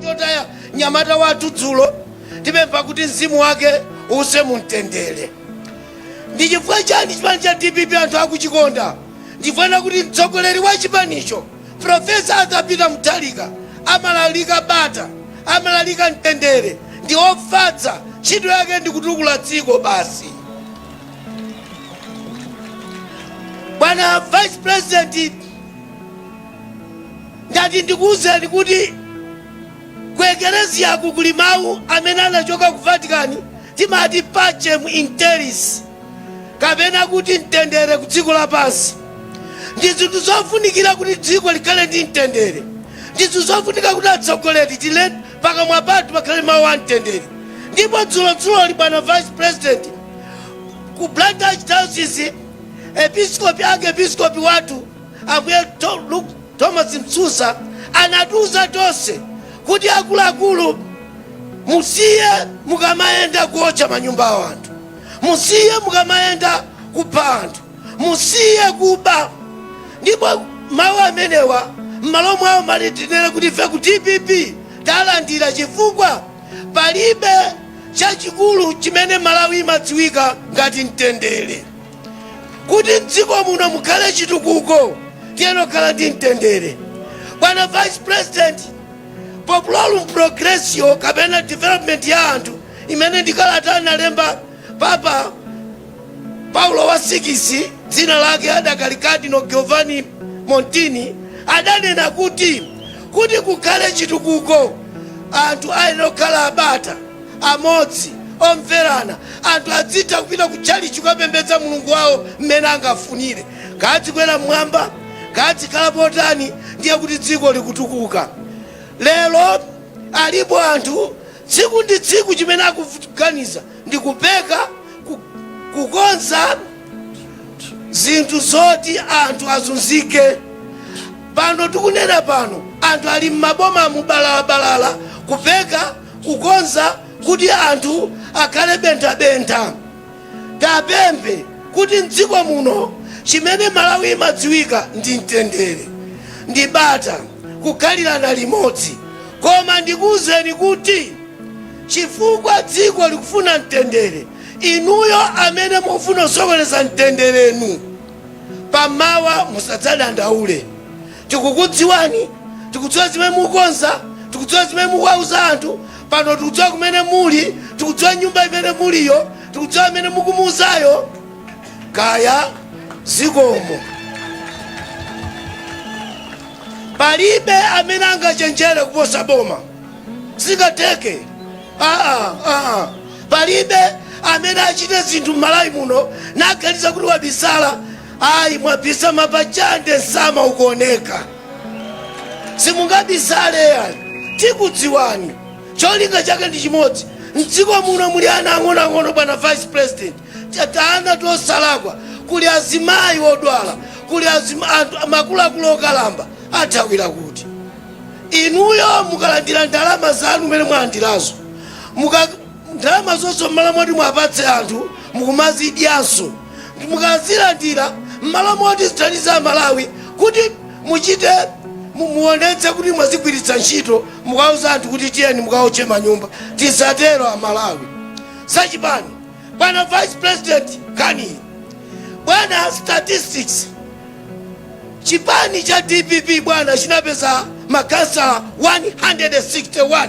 Chotaya mnyamata wathu dzulo, tipempha kuti mzimu wake uuse mumtendere. Ndi chifukwa chani chipani cha DPP anthu akuchikonda? Ndifuna kuti mtsogoleri wa chipanicho, Professor Arthur Peter Mutharika, amalalika bata, amalalika mtendere, ndi ofatsa. Ntchito yake ndi kutukula dziko basi. Bwana Vice President, ndati ndikuwuzeni kuti ku Ekeleziyaku kuli mawu amene anachoka ku Vatican, timati "Pacem in terris", kapena kuti mtendere ku dziko lapansi. Ndi zinthu zofunikira kuti dziko likhale ndi mtendere. Ndi zinthu zofunika kuti atsogoleri tile pakamwa pathu pakhale mawu a mtendere. Ndipo dzulodzuloli, bwana Vice President, ku Blantyre Archdiocese, episkopi ake, episkopi wathu Ambuye Luke Thomas Msusa, anatiuza tonse kuti akuluakulu, musiye mukamayenda kuotcha manyumba a anthu, musiye mukamayenda kupha anthu, musiye kuba. Ndipo mawu amenewa, m'malo mwawo mali tinene kuti ife ku DPP talandira, chifukwa palibe chachikulu chimene Malawi imadziwika ngati mtendere. Kuti mdziko muno mukhale chitukuko, tiyenera kukhala ndi mtendere. Bwana Vice President, Populorum Progressio, kapena development ya anthu, imene ndikalata analemba Papa Paulo wa 6, dzina lake adakali Cardinal Giovanni Montini, adanena kuti kukhale chitukuko, anthu ayenera kukhala abata, amodzi, omverana. Anthu adzitha kupita ku tchalitchi kukapembedza Mulungu wawo mmene angafunire, kadzikwera mmwamba, kadzikhala potani, ndiye kuti dziko likutukuka. Lero alipo anthu tsiku ndi tsiku chimene akuganiza ndi kupeka, kukonza zinthu zoti anthu azunzike. Pano tikunena pano, anthu ali m'maboma mubalalabalala kupeka, kukonza kuti anthu akhale benthabentha. Tapemphe kuti mdziko muno chimene Malawi imadziwika ndi mtendere, ndi bata, kukhalirana limodzi. Koma ndikuwuzeni kuti chifukwa dziko likufuna mtendere, inuyo amene mufuna kusokoneza mtenderenu, pamawa musadzadandaule. Tikukudziwani, tikudziwa zimene mukonza, tikudziwa zimene mukuwauza anthu pano, tikudziwa kumene muli, tikudziwa nyumba imene muliyo, tikudziwa amene mukumuuzayo. Kaya zikomo. Palibe amene angachenjere kuposa boma, zingatheke? Aa, aa. Palibe amene achite zinthu m'Malawi muno naganiza kuti wabisala. Ayi, mwabisa mapachande, nsama ukuoneka, simungabisale ayi, tikudziwani. Cholinga chake ndi chimodzi. Mdziko muno muli ana ang'onoang'ono, bwana Vice President, ana tosalakwa, kuli azimayi odwala, kuli anthu akuluakulu okalamba, athawira kuti? Inuyo mukalandira ndalama zanu mene mwalandirazo, muka ndalama zonse mmalo moti mwapatse anthu, mukumazidyanso. Mukazilandira, mmalo moti zithandize Amalawi kuti muchite muonetse kuti mwazigwiritsa ntchito, mukauza anthu kuti tiyeni mukaotche manyumba. Tisatero Amalawi. Zachipani, bwana Vice President, kani bwana, statistics, chipani cha DPP, bwana, chinapeza makansala 161.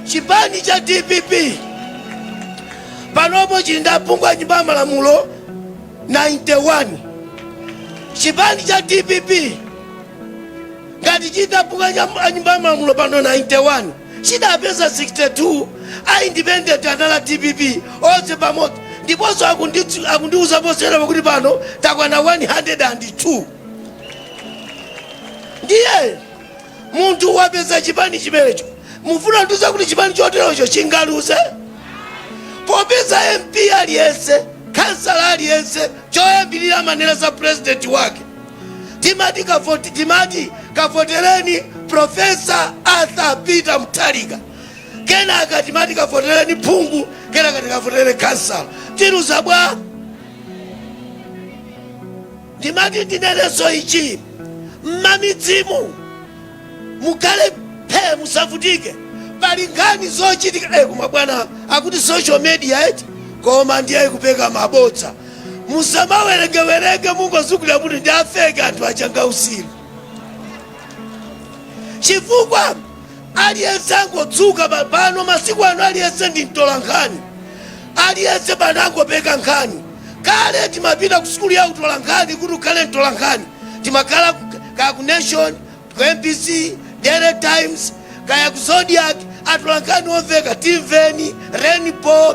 Chipani cha DPP panopo chili ndi aphungu a Nyumba ya Malamulo 91. Chipani cha DPP ngati chili ndi aphungu a Nyumba ya Malamulo pano 91, chidapeza 62 a independent anala DPP onse pamodzi. Ndiponso akundiuza posera pakuti pano takwana 102. Ndiye munthu wapeza chipani chimenecho, mufuna ndiuza kuti chipani choterocho chingaluze? Popeza MP aliyense, kansala aliyense, choyambirira amanena za president wake. Timati kavotereni Professor Arthur Peter Mutharika, kenaka timati kavotereni phungu, kenaka tikavotere kansala. Tiluza bwa? Ndimati ndinenenso ichi: mmamidzimu mukhale Phe, musavutike. Pali nkhani zochitika koma bwana akuti social media eti, koma ndiye ikupeka mabodza. Musamawerengewerenge, mungozungulira kuti ndi afeke anthu achanga usiru, chifukwa aliyense angodzuka pano masiku ano, aliyense ndi mtola nkhani, aliyense pano angopeka nkhani. Kale timapita ku sukulu ya utola nkhani kuti ukhale mtola nkhani, timakhala kaya ku Nation, ku MBC, Daily Times, kaya ku Zodiak, atola nkhani omveka, Timveni, Rainbow,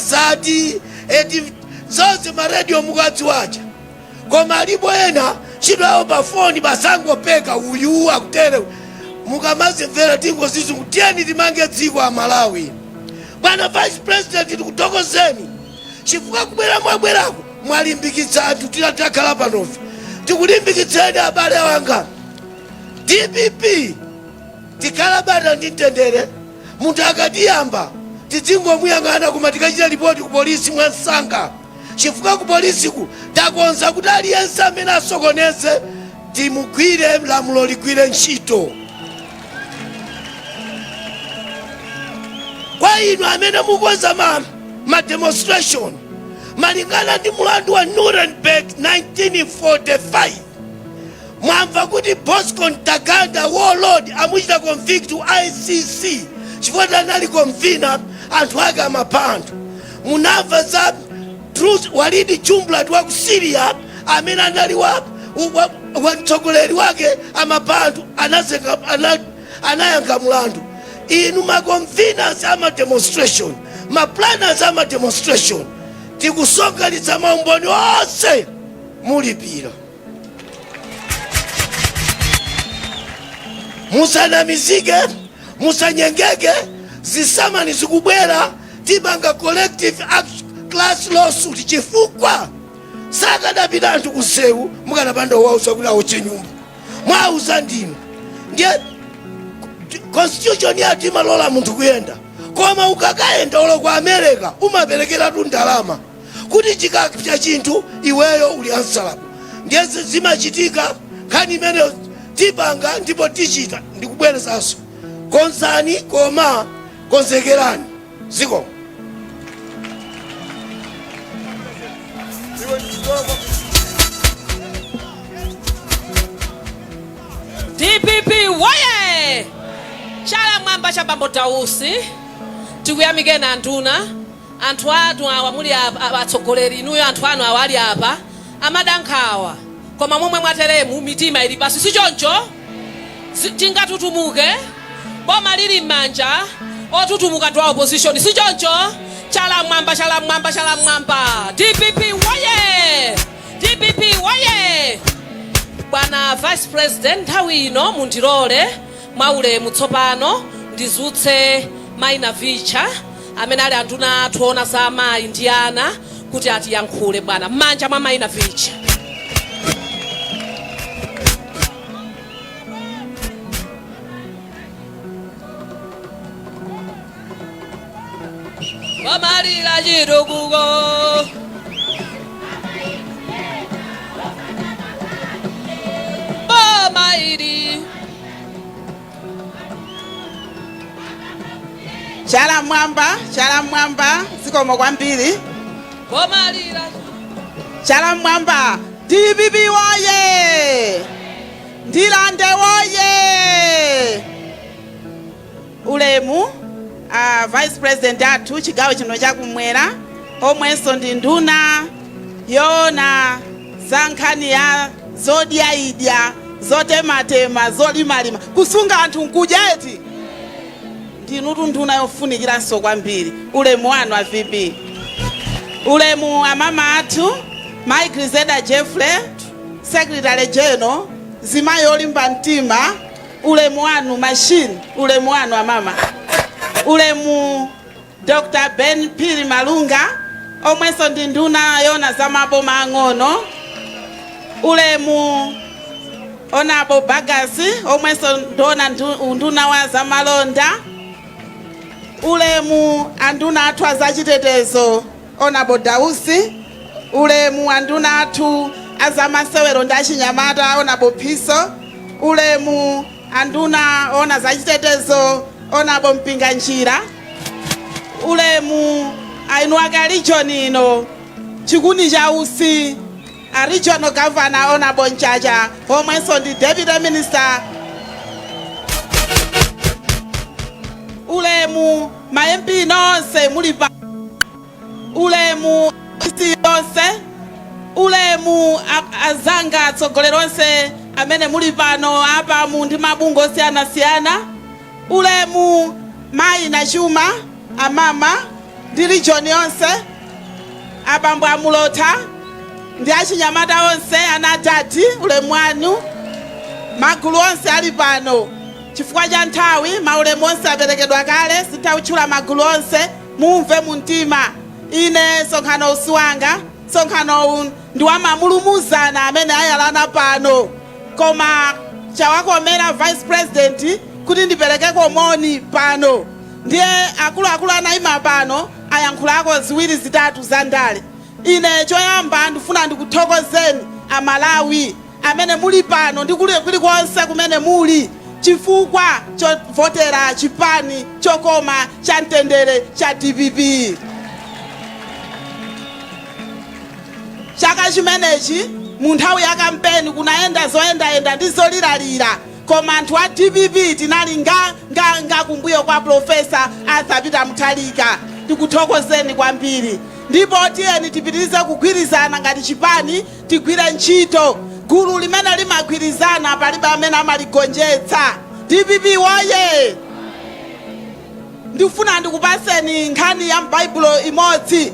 Zati eti, zonse maradio mukadziwacha. Koma alipo ena ntchito yawo pa foni basangopeka, uyu akutere, mukamazimvera tingozizungu. Tiyeni timange dziko Amalawi. Bwana Vice President, tikuthokozeni chifukwa kubwera mwabwerako mwalimbikitsa anthu. Takhala panofe tikulimbikitseni, abale wanga. DPP tikhala bata ndi mtendere. Munthu akatiyamba tidzingomuyang'ana, koma tikachita ripoti ku polisi mwansanga, chifukwa ku polisiku takonza kuti aliyense amene asokoneze timugwire, lamulo ligwire ntchito. Kwa inu amene mukonza ma demonstration, malingana ndi mulandu wa Nuremberg 1945, mwamva kuti Bosco Ntaganda, warlord, amuchita convict ku ICC chifukwa anali convener, anthu ake amapha anthu. Munamva za Druze Walid Jumblat wa ku Syria amene anali wa mtsogoleri wake amapha anthu, anayankha mulandu. Inu ma conveners ama demonstration, ma planners ama demonstration, tikusonkhanitsa maumboni onse, mulipira. Musanamizike, musanyengeke, zisamani zikubwera. Tipanga collective class lawsuit, chifukwa sakanapita anthu kusewu mukanapanda kuwauza kuti awotche nyumba. Mwauza ndinu. Ndiye constitution yathu imalola munthu kuyenda, koma ukakayenda olo ku America umaperekeratu ndalama kuti chikapsa chinthu iweyo uli answerable. Ndiye zimachitika. Nkhani imeneyo tipanga ndipo tichita. Ndikubwerezanso, konzani koma konzekerani. Zikomo. DPP woye! Chala mwamba cha Bambo Dausi. Tikuyamikeni anduna. Anthu anu awa muli apa, atsogoleri inuyo, anthu anu awa ali apa amadankhawa, koma momwe mwateremu mitima ili pasi, si choncho? Tingatutumuke boma lili m'manja, otutumuka ndi opposition, si choncho? Chala mwamba, chala mwamba, chala mwamba! DPP woye! DPP woye! Bwana Vice President, nthawi ino mundilole mwaulemu tsopano ndizutse Mayi Navicha amene ali anduna athu ona za amayi ndi ana kuti atiyankhule. Bwana, m'manja mwa Mayi Navicha. Wamalira chitukuko. Boma ili. Chala mwamba, chala mwamba! Zikomo kwambiri. Wamalira. Chala mwamba! DPP woye! Ndirande woye! Ulemu Vice President athu chigawo chino chakumwera, omwenso ndi nduna yoona za nkhani ya zodyaidya, zotematema, zolimalima, kusunga anthu nkudya eti, ndinutu nduna yofunikiranso kwambiri. Ulemu wanu a VP. Ulemu amama athu Mai Griselda Jeffrey, Secretary General, zimayi olimba mtima, ulemu wanu. Machine, ulemu wanu amama. Ulemu Dr Ben Phiri Malunga, omwenso ndi nduna yoona za maboma ang'ono. Ulemu Honourable Bagasi, omwenso ndona unduna wa zamalonda. Ulemu anduna athu azachitetezo, Honourable Dausi. Ulemu anduna athu azamasewero ndi achinyamata, Honourable Phiso. Ulemu. Anduna oona zachitetezo Honourable Mpinganjira, ulemu eni ake a region ino, chikuni cha usi, a regional governor Honourable Mchacha, omwenso ndi deputy minister, ulemu ma MP nonse muli pa, ulemu isi yonse, ulemu azanga atsogoleri onse amene muli pano apa mu ndi mabungwe osiyanasiyana, ulemu mayi Nachuma, amama ndi region yonse, abambo amulotha ndi achinyamata onse, ana adadi, ulemu wanu, magulu onse ali pano. Chifukwa cha nthawi, maulemu onse aperekedwa kale, sitawutchula magulu onse, mumve mu mtima. Ine msonkhano usi wanga, msonkhano ndi wa mamulumuzana amene ayalana pano, koma chawakomera vice president kuti ndiperekeko moni pano. Ndiye akuluakulu anayima pano ayankhulako ziwiri zitatu za ndale. Ine choyamba ndifuna ndikuthokozeni Amalawi amene muli pano ndi kulikonse kumene muli, chifukwa chovotera chipani chokoma cha mtendere cha DPP. Chaka chimenechi mu nthawi ya kampeni kunayenda zoyendayenda ndi zoliralira, koma anthu a DPP tinali nga nga nga kumbuyo kwa Professor Arthur Peter Mutharika. Tikuthokozeni kwambiri, ndipo tiyeni tipitirize kugwirizana ngati chipani, tigwire ntchito. Gulu limene limagwirizana palibe amene amaligonjetsa. DPP woye! Ndifuna ndikupaseni nkhani ya m'Baibulo imodzi,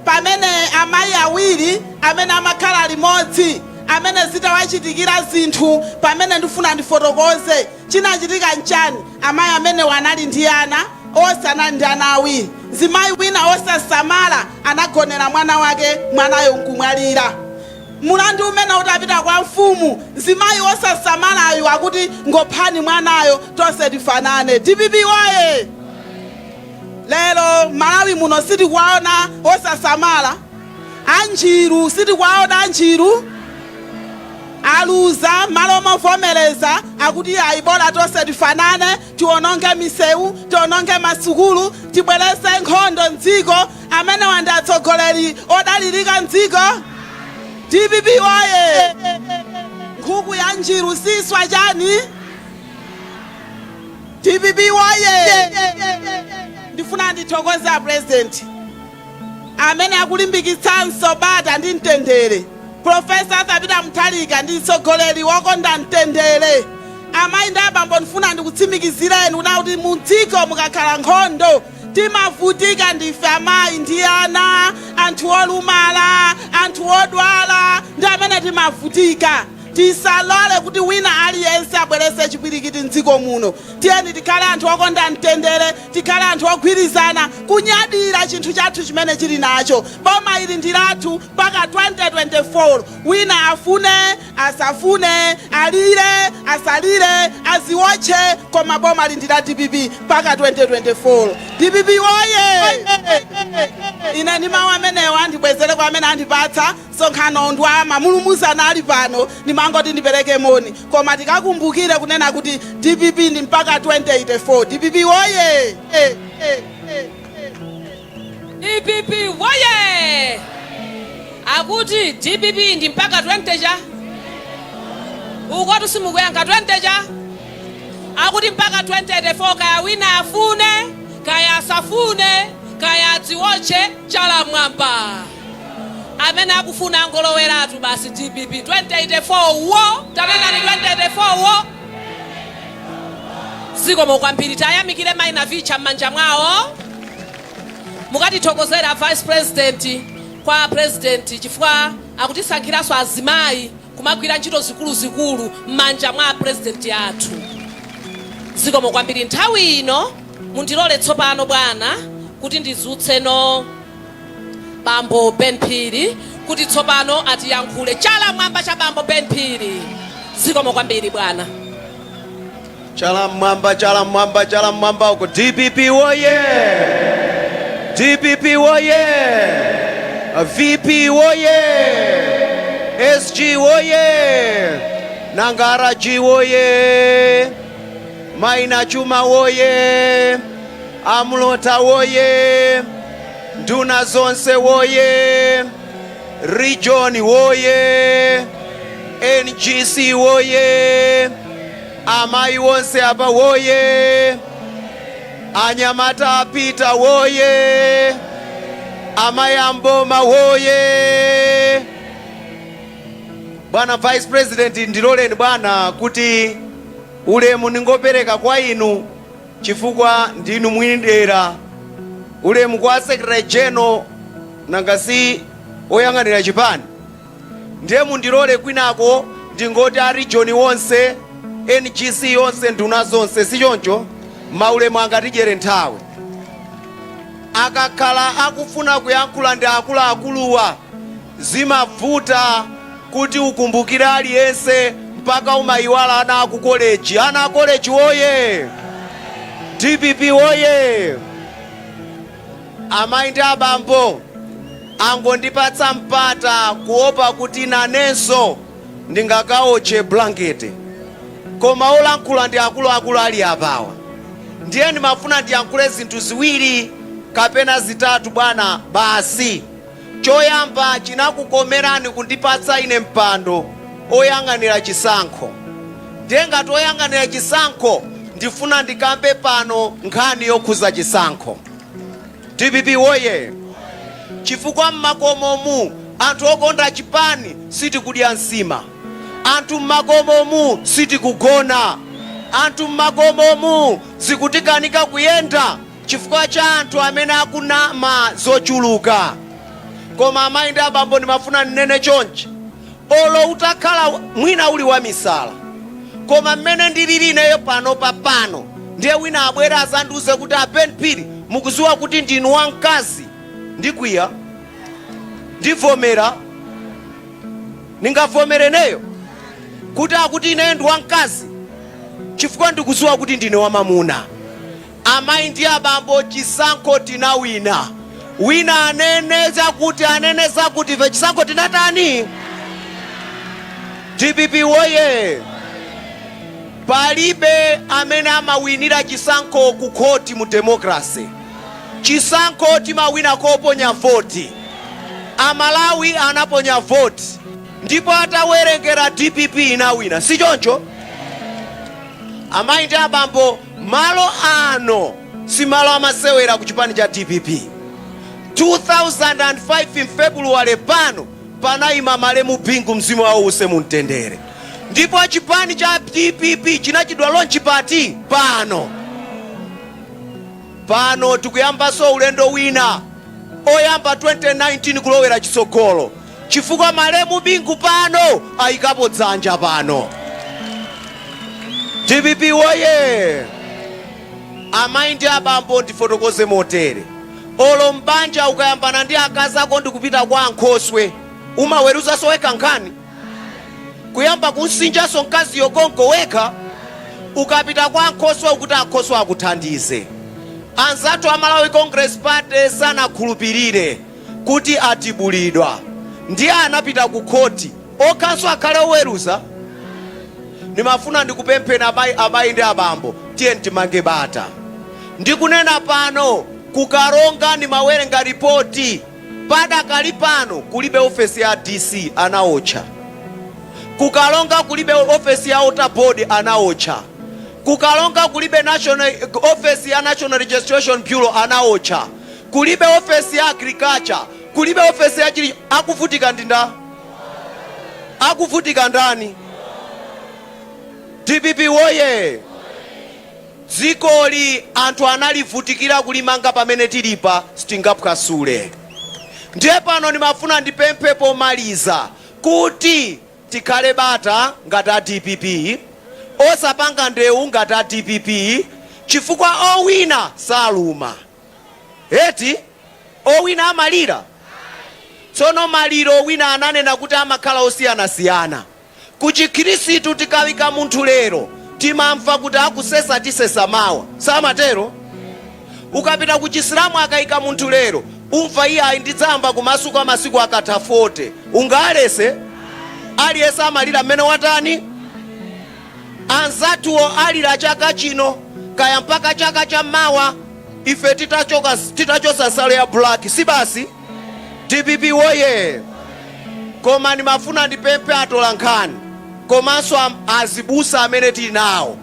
pamene amayi awiri amene amakhala limodzi, amene zitawachitikira zinthu, pamene ndifuna ndifotokoze chinachitika nchani. Amayi amenewa anali ndi ana, onse anali ndi ana awiri. Mzimayi wina osasamala anagonera mwana wake, mwanayo nkumwalira. Mulandu umene utapita kwa mfumu, mzimayi wosasamalayu akuti, "Ngophani mwanayo, tonse tifanane." DPP woye! Lero Malawi muno sitikuwaona osasamala anjiru, sitikuwaona anjiru aluza. Malo movomereza akuti ayi, bola tonse tifanane, tiononge misewu, tiononge masukulu, tibwerese nkhondo mdziko. Amene wandi atsogoleri odalirika mdziko? DPP woye! Nkhuku ya njiru siswa chani? DPP woye! Ndifuna ndithokoze a president amene akulimbikitsanso bata ndi mtendere. Professor Arthur Peter Mutharika ndi mtsogoleri wokonda mtendere. Amayi ndi abambo, ndifuna ndikutsimikizireni kuna kuti mu dziko mukakhala nkhondo, timavutika ndife amayi ndi ana, anthu olumala, anthu odwala ndi amene timavutika. Tisalole kuti wina aliyense abwerese chipwirikiti mdziko muno. Tiyeni tikhale anthu okonda mtendere, tikhale anthu ogwirizana, kunyadira chinthu chathu chimene chili nacho. Boma ili ndi lathu mpaka 2024, wina afune asafune, alire asalire, aziwotche, koma boma li ndi la DPP mpaka 2024. DPP woye! Ine ndi mawu amenewa ndibwezere kwa amene andipatsa. Msonkhano ndi wa mamulumuzana ali pano, ndimangoti ndipereke moni, koma tikakumbukire kunena kuti DPP ndi mpaka 2084. DPP woye! DPP woye! Akuti DPP ndi mpaka 20 cha ukotu, simukuyankha. 20 cha akuti mpaka 2084, kaya wina afune kaya asafune, kaya adziwotche, chala mwamba. Amene akufuna angoloweratu basi. DPP 2084 wo! Tanenani 2084 wo! Zikomo kwambiri. Tayamikire mayi Navicha m'manja mwawo. Mukatithokozera vice president kwa president, chifukwa akutisankhiranso azimayi kumagwira ntchito zikuluzikulu m'manja mwa president athu. Zikomo kwambiri. Nthawi ino mundilole tsopano bwana kuti ndizutseno bambo Ben Phiri kuti tsopano atiyankhule. Chala mwamba cha bambo Ben Phiri. Zikomo kwambiri bwana. Chala mwamba, chala mwamba, chala mwamba uko! DPP woye! DPP woye! VP woye! SG woye! Nangara G woye! Maina Chuma woye! Amulota woye! Nduna zonse woye! Region woye! NGC woye! Amayi wonse apa woye! Anyamata apita woye! Amayi amboma woye! Bwana Vice President, ndiloleni bwana kuti ulemu ningopereka kwa inu chifukwa ndinu mwini dera. Ulemu kwa Secretary General, nanga si oyang'anira chipani? Ndiye mundilole kwinako ndingoti a region wonse, NGC yonse, nduna zonse, si choncho? Maulemu angatidyere nthawi. Akakhala akufuna kuyankhula ndi akuluakuluwa, zimavuta kuti ukumbukire aliyense, mpaka umayiwala ana aku koleji. Ana a koleji woye! DPP woye! Amayi ndi abambo, angondipatsa mpata kuopa kuti nanenso ndingakaotche blanketi, koma olankhula ndi akuluakulu ali apawa. Ndiye ndimafuna ndiyankhule zinthu ziwiri kapena zitatu, bwana, basi. Choyamba, chinakukomerani kundipatsa ine mpando oyang'anira chisankho. Ndiye ngati oyang'anira chisankho, ndifuna ndikambe pano nkhani yokhuza chisankho. DPP woye! Chifukwa mmakomomu anthu okonda chipani sitikudya nsima, anthu mmakomomu sitikugona, anthu mmakomomu zikutikanika kuyenda chifukwa cha anthu amene akunama zochuluka. Koma amayi ndi abambo, ndimafuna ndinene chonchi: olo utakhala mwina uli wamisala, koma mmene ndilili ineyo pano pa pano, ndiye wina abwera azandiuze kuti, "A Ben Phiri, mukuziwa kuti ndinu wamkazi?" Ndikwiya? Ndivomera? Ningavomere neyo kuti akuti ineyo ndi wamkazi? Chifukwa ndikuziwa kuti ndine wamamuna. Amayi ndi abambo, chisankho tinawina. Wina anene zakuti, anene zakuti, ife chisankho tinatani? DPP woye! Palibe amene amawinira chisankho ku khoti mu democracy. Chisankho timawina koponya voti. Amalawi anaponya voti, ndipo atawerengera, DPP inawina, si choncho? Amayi ndi abambo, malo ano si malo amasewera ku chipani cha DPP. 2005 mFebruwale pano panayima malemu Bingu, mzimu wawo use mumtendere, ndipo chipani cha DPP chinachitidwa launch party pano. Pano tikuyambanso ulendo wina oyamba 2019 kulowera chitsogolo, chifukwa malemu Bingu pano ayikapo dzanja pano. DPP woye! Amayi ndi abambo, ndifotokoze motere: olo mbanja ukayambana ndi akazi ako ndikupita kwa ankhoswe, umaweruzanso wekha nkhani, kuyamba kunsinjanso mkaziyo konko wekha? Ukapita kwa ankhoswe ukuti ankhoswe akuthandize. Anzathu a Malawi Congress Party sanakhulupirire kuti atibulidwa, ndiye anapita ku khoti okhanso akhale oweruza. Ndimafuna ndikupempheni amayi, amayi ndi abambo, tiye timange bata. Ndikunena pano, kuKaronga ndimawerenga ripoti, padakali pano kulibe ofesi ya DC, anaotcha. KuKaronga kulibe ofesi ya Water Board, anaotcha. KuKaronga kulibe national office ya National Registration Bureau, anaotcha. Kulibe ofesi ya agriculture, kulibe ofesi ya chili. Akuvutika ndi nda? Akuvutika ndani? DPP woye! Dzikoli anthu analivutikira kulimanga, pamene tilipa sitingaphwasule. Ndiye pano ndimafuna ndipemphe pomaliza kuti tikhale bata ngati a DPP, osapanga ndewu ngati a DPP, chifukwa owina saluma eti, owina amalira. Tsono maliro wina ananena kuti amakhala osiyanasiyana. Ku Chikhirisitu tikawika munthu lero, timamva kuti akusesa tisesa mawa, samatero? Ukapita ku Chisilamu, akayika munthu lero, umva, "Iye ayi, ndidzayamba kumasuka masiku akatha 40." Ungalese? Aliyense amalira mmene watani. Anzathuwo alira chaka chino kaya mpaka chaka cha mawa, ife titachoka, titachosa nsalu ya black, si basi? DPP woye! Koma ndimafuna ndipemphe atola nkhani komanso azibusa amene tili nawo.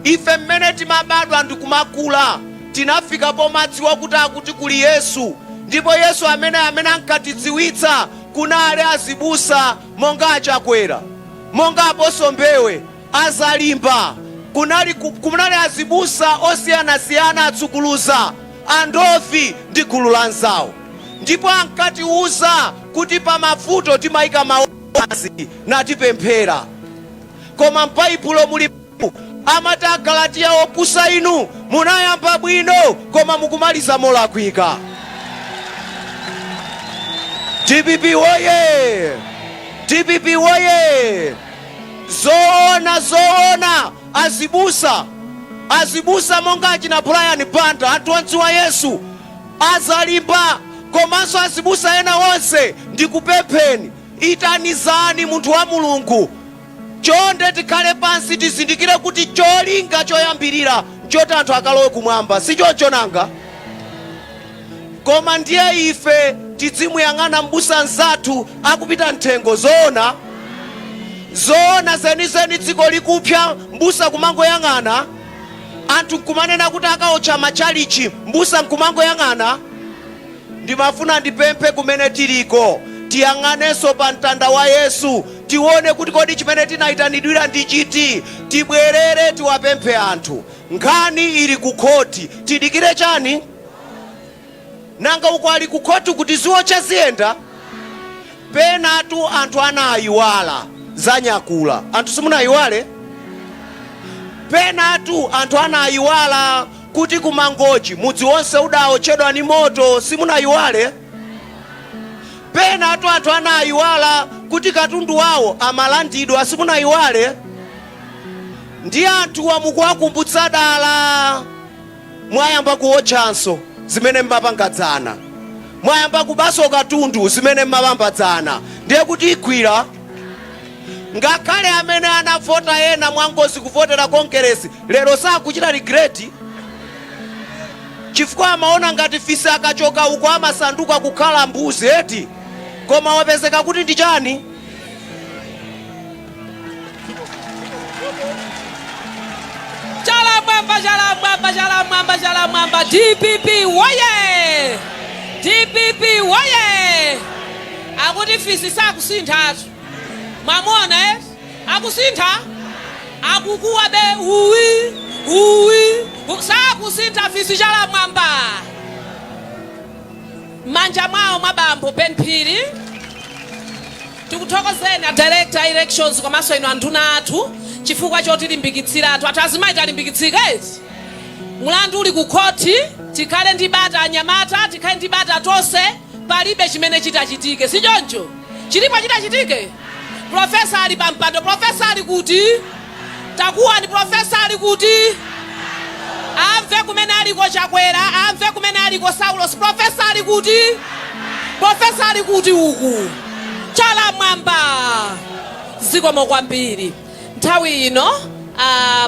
Ife mmene timabadwa ndikumakula, tinafika pomadziwa kuti akuti kuli Yesu, ndipo Yesu amene ankatidziwitsa kunali azibusa monga aChakwera, monga Apostle Mbewe, aZalimba, kunali azibusa osiyanasiyana, atsukuluza, andovi ndi gulu la anzawo, ndipo ankatiuza kuti pamavuto timayika mawu pansi natipemphera. Koma m'Baibulo muli amati, "Agalatiya opusa inu, munayamba bwino koma mukumaliza molakwika." DPP woye! DPP woye! Zoona, zoona, azibusa, azibusa monga achina Brian Banda, anthu odziwa Yesu, aZalimba komanso azibusa ena onse, ndikupempheni, itanizani munthu wa Mulungu chonde, tikhale pansi, tizindikire kuti cholinga choyambirira nchoti anthu akalowe kumwamba, si choncho nanga? Koma ndiye ife tidzimuyang'ana mbusa nzathu akupita mthengo? Zoona, zoona zenizeni, dziko likupsa, mbusa kumangoyang'ana, anthu nkumanena kuti akaotcha machalichi, mbusa nkumangoyang'ana? Ndimafuna ndipemphe, kumene tiliko tiyang'anenso pa mtanda wa Yesu, tione kuti kodi chimene tinayitanidwira ndi chiti. Tibwerere, tiwapemphe anthu. Nkhani ili ku khoti, tidikire chani? Nanga uko ali ku khoti kuti ziwotcha ziyenda? Penatu anthu anayiwala zanyakula anthu, simunayiwale? Penatu anthu anayiwala kuti kuMangochi mudzi wonse udawotchedwa ni moto, simunayiwale? Penatu anthu anayiwala kuti katundu wawo amalandidwa, simunayiwale? Ndi anthuwa mukuwakumbutsa dala, mwayamba kuwotchanso zimene mmapangadzana, mwayamba kubaso katundu zimene mmapambadzana, ndiye kuti igwira. Ngakhale amene anavota ena mwangozi kuvotera Kongeresi, lero sakuchita regret, chifukwa amaona ngati fisi akachoka uko amasanduka kukhala mbuzi eti, koma wapezeka kuti ndi chani? Chala mwamba, chala mwamba, chala mwamba, chala mwamba! DPP woye! DPP woye! Akuti fisi sakusinthatu, mwamuona eh? Akusintha? Akukuwa be uwi uwi, sakusintha fisi. Chala mwamba! M'manja mwawo mwa bambo Ben Phiri. Tikuthokozeni a Director Elections komanso inu anduna athu chifukwa chotilimbikitsiratu. Athu azimayi talimbikitsika eti? Mlandu uli ku khoti, tikhale ndi bata anyamata, tikhale ndi bata tonse, palibe chimene chitachitike, si choncho? Chilipo chitachitike? Professor ali pa mpando. Professor ali kuti? Takuwani, Professor ali kuti? Amve kumene aliko Chakwera, amve kumene aliko Saulos. Professor ali kuti? Professor ali kuti uku? Chala mwamba! Zikomo kwambiri. Nthawi ino,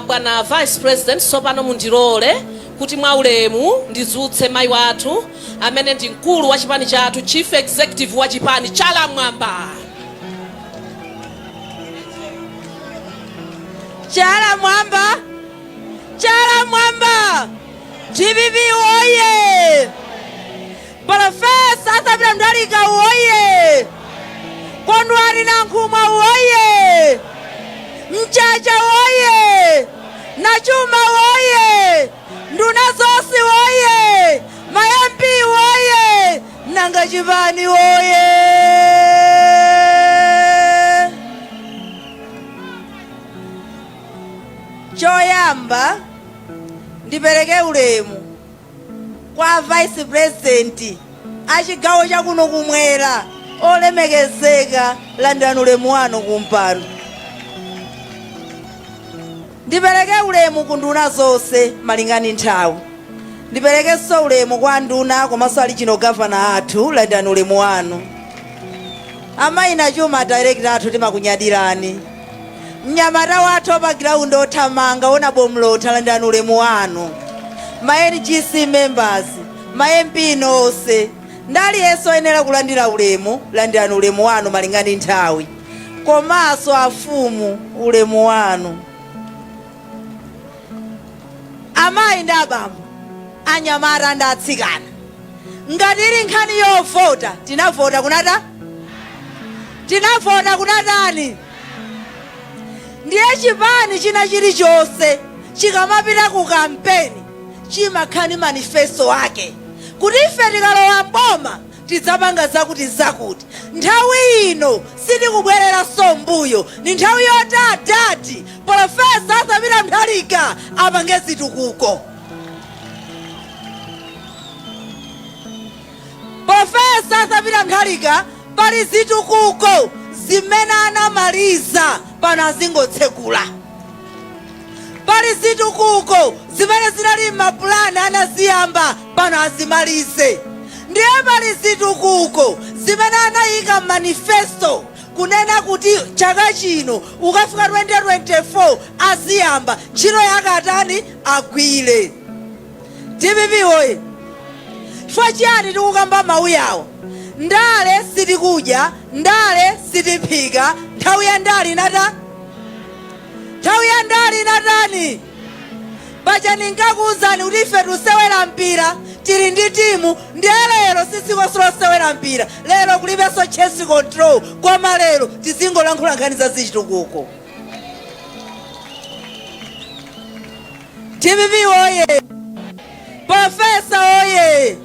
bwana Vice President, tsopano mundilole kuti mwaulemu ndidzutse mayi wathu amene ndi mkulu wa chipani chathu, Chief Executive wa chipani. Chala mwamba! Chala mwamba! Chala mwamba! DPP woye! Professor Arthur Peter Mutharika woye! Kondwani Nankhumwa woye! Mchacha woye! Nachuma woye! Nduna zonse woye! Ma MP woye! Nanga chipani woye! Choyamba ndipereke ulemu kwa Vice President a chigawo chakuno kumwera olemekezeka, landirani ulemu wanu kumpando. Ndipereke ulemu ku nduna zonse malingana nthawi. Ndiperekenso ulemu kwa nduna komanso ali chino gavana athu, landirani ulemu wanu. Amayi Nachuma, director athu, timakunyadirani. Mnyamata wathu pa ground othamanga Honourable Mlotha, landirani ulemu wanu. Ma NGC members, ma MP nonse ndi aliyense oyenera kulandira ulemu, landirani ulemu wanu malinga ndi nthawi. Komanso afumu, ulemu wanu. Amayi ndi abambo, anyamata ndi atsikana, ngati ili nkhani yovota, tinavota kunata, tinavota kunatani? Ndiye chipani china chilichonse chikamapita ku kampeni chimakhala ndi manifesto ake kuti ife tikalowa mboma tidzapanga zakuti zakuti. Nthawi ino sitikubwereranso mbuyo, ni nthawi yoti adadi Professor Arthur Peter Mutharika apange zitukuko. Professor Arthur Peter Mutharika pali zitukuko zimene anamaliza, pano azingotsekula. Pali zitukuko zimene zinali m'mapulani anaziyamba, pano azimalize. Ndiye pali zitukuko zimene anayika m'manifesto kunena kuti chaka chino ukafika 2024 aziyamba ntchito yake, atani, agwire. DPP oye! Chifukwa chiyani tikukamba mawu yawo? Ndale sitikudya, ndale sitiphika. Nthawi ya ndale inata, nthawi ya ndale inatani? Paja ndinkakuwuzani kuti ife tusewera mpira, tili ndi timu. Ndiye lero sitsikonso losewera mpira, lero kulibenso chess control, koma lero tizingolankhula nkhani za zichitukuko. DPP oye! Professor oye!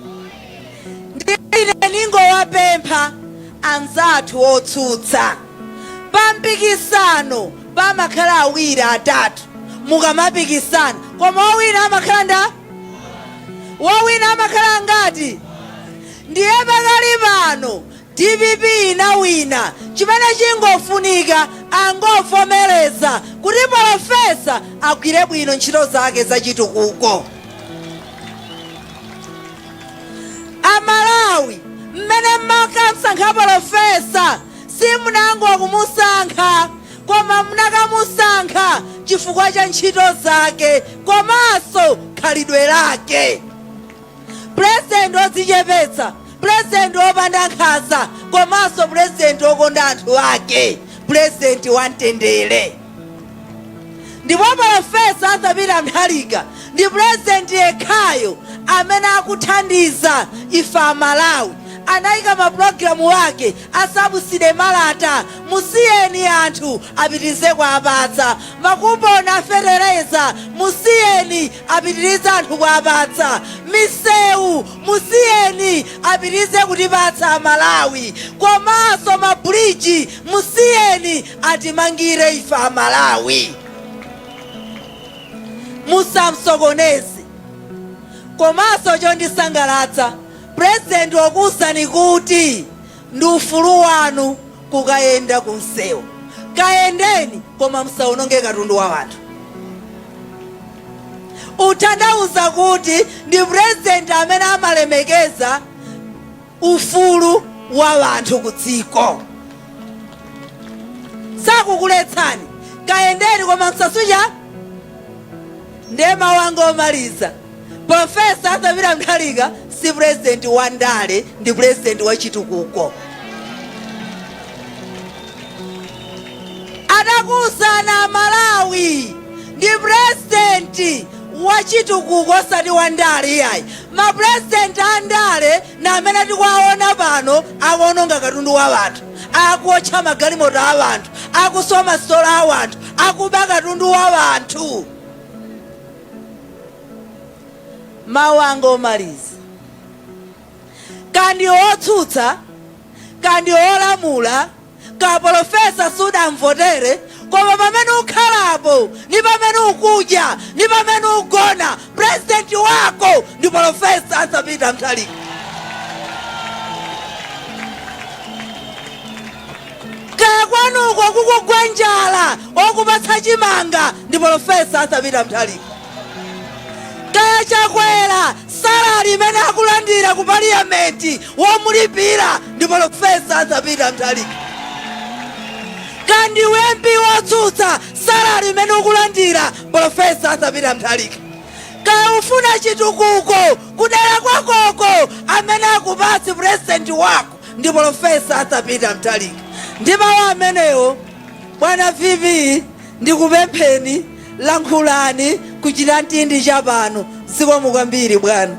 Ndine ningowapempha anzathu otsutsa, pa mpikisano pamakhala awiri, atatu mukamapikisana, koma wowina amakhala nda wowina amakhala ngati. Ndiye pakali pano DPP inawina, chimene chingofunika angovomereza kuti Professor agwire bwino ntchito zake zachitukuko. Amalawi, mmene mmakamsankha Professor, simunangokumusankha, koma munakamusankha chifukwa cha ntchito zake komanso khalidwe lake. Purezidenti odzichepetsa, purezidenti wopanda nkhanza, komanso purezidenti wokonda anthu ake, purezidenti wamtendere. Ndipo Professor Arthur Peter Mutharika ndi purezidenti yekhayo amene akuthandiza ife Amalawi. Anayika mapulogalamu ake a subsidy malata, musiyeni anthu apitirize kuapatsa. Makuponi a fetereza, musiyeni apitirize anthu kuapatsa. Misewu, musiyeni apitirize kutipatsa Amalawi. Komanso mabuliji, musiyeni atimangire ife Amalawi. Musamsokoneze. Komanso chondisangalatsa, purezidenti wakuwuzani kuti ndi ufulu wanu kukayenda ku msewu, kayendeni, koma musawononge katundu wa wanthu. Utanthauza kuti ndi purezidenti amene amalemekeza ufulu wa wanthu ku dziko. Sakukuletsani, kayendeni, koma msasucha. Ndiye mawu anga omaliza, Professor Arthur Peter Mutharika si purezidenti wa ndale, ndi purezidenti wa chitukuko. Adakuwuzana Amalawi, ndi purezidenti wa chitukuko, osati wa ndale iyayi. Mapurezidenti a ndale na amene tikuwaona pano akuononga katundu wa wanthu, akuotcha magalimoto a wanthu, akuswa masitolo a wanthu, akuba katundu wa wanthu. Mawu anga omaliza, kandi otsutsa kandi olamula, ka Professor sudamvotere, koma pamene ukhalapo ni pamene ukudya ni pamene ugona, purezidenti wako ndi Professor Arthur Peter Mutharika. Kaya kwanuko kukugwa njala, okupatsa chimanga ndi Professor Arthur Peter Mutharika. Kaya Chakwera salary imene akulandira ku parliament, womulipira ndi Professor Arthur Peter Mutharika. Kaya ndiwe MP wotsutsa, salary imene ukulandira, Professor Arthur Peter Mutharika. Kaya ufuna chitukuko kudera kwakoko, amene akupatse president wako ndi Professor Arthur Peter Mutharika. Ndi mawu amenewo, bwana VP, ndikupempheni, lankhulani kuchita mtindi chapano. Zikomo kwambiri, bwana.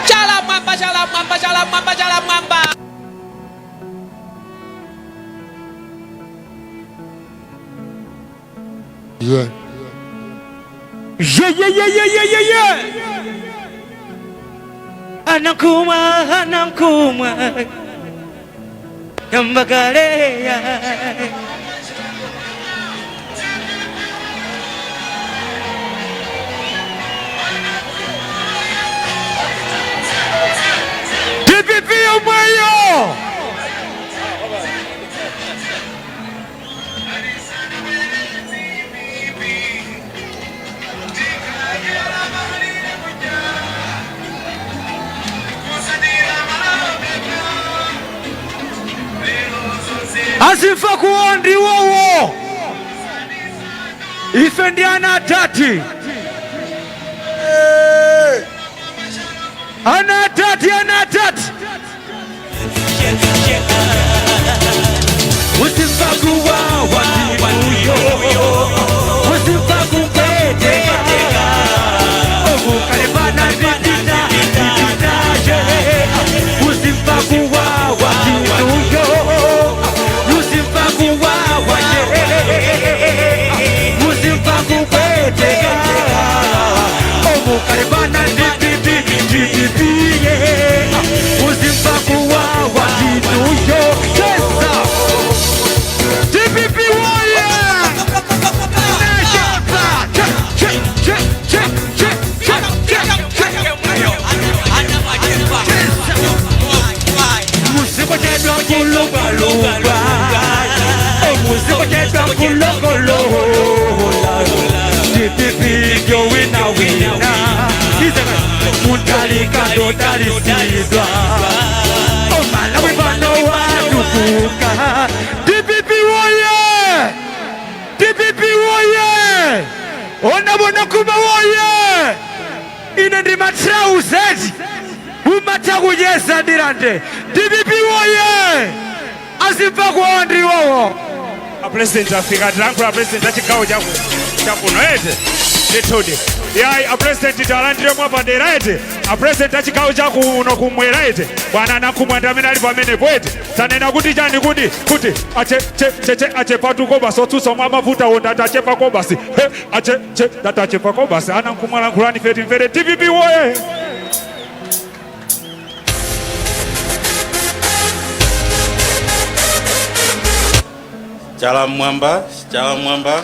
Chala mwamba, chala mwamba, chala mwamba, chala mwamba. Yeah. Yeah. Anankumwa, anankumwa. Yambagaleya. DPP yomweyo. Azimfa kuwo ndiwowo, ife ndi ana atati, ana atati, ana atati. Usimva kuwawa ndiuyo, usimva kupweteka, okukalebana ndipita ndipitaje. Usimva kuwawa ndiuyo, usimva kuwawa, usimva kupweteka, omukalebana ndipiti ndipipiye, usimva kuwawa ndiuyo. Chesa DPP woye! Che che che che che che che che. Musikochedwa kulungalunga, musikochedwa kulongolola. DPP yo wina wina, Mutharika ndodalisidwa, Malawi pano watukuka. DPP woye! DPP woye! Onabona kuma woye! Ine ndi matrauseti mumatha kudyesa Ndirande. DPP woye! Azimva kuwawa ndiwowo. A president afika, tilankhula president achigawo chakuno ete. Ndithudi yayi, a president talandire mwapadera ete. A president achigawo chakuno kumwera ete, bwana Nankhumwa ndi amene ali pamenepo ete. Tanena kuti chani? Kuti ache che che che achepatu basi, otsutsa mwa mavuta wo ndati achepako basi. He ache che ndati achepako basi. Anankhumwa, lankhulani feti mvere. DPP woye! Chala mwamba, chala mwamba.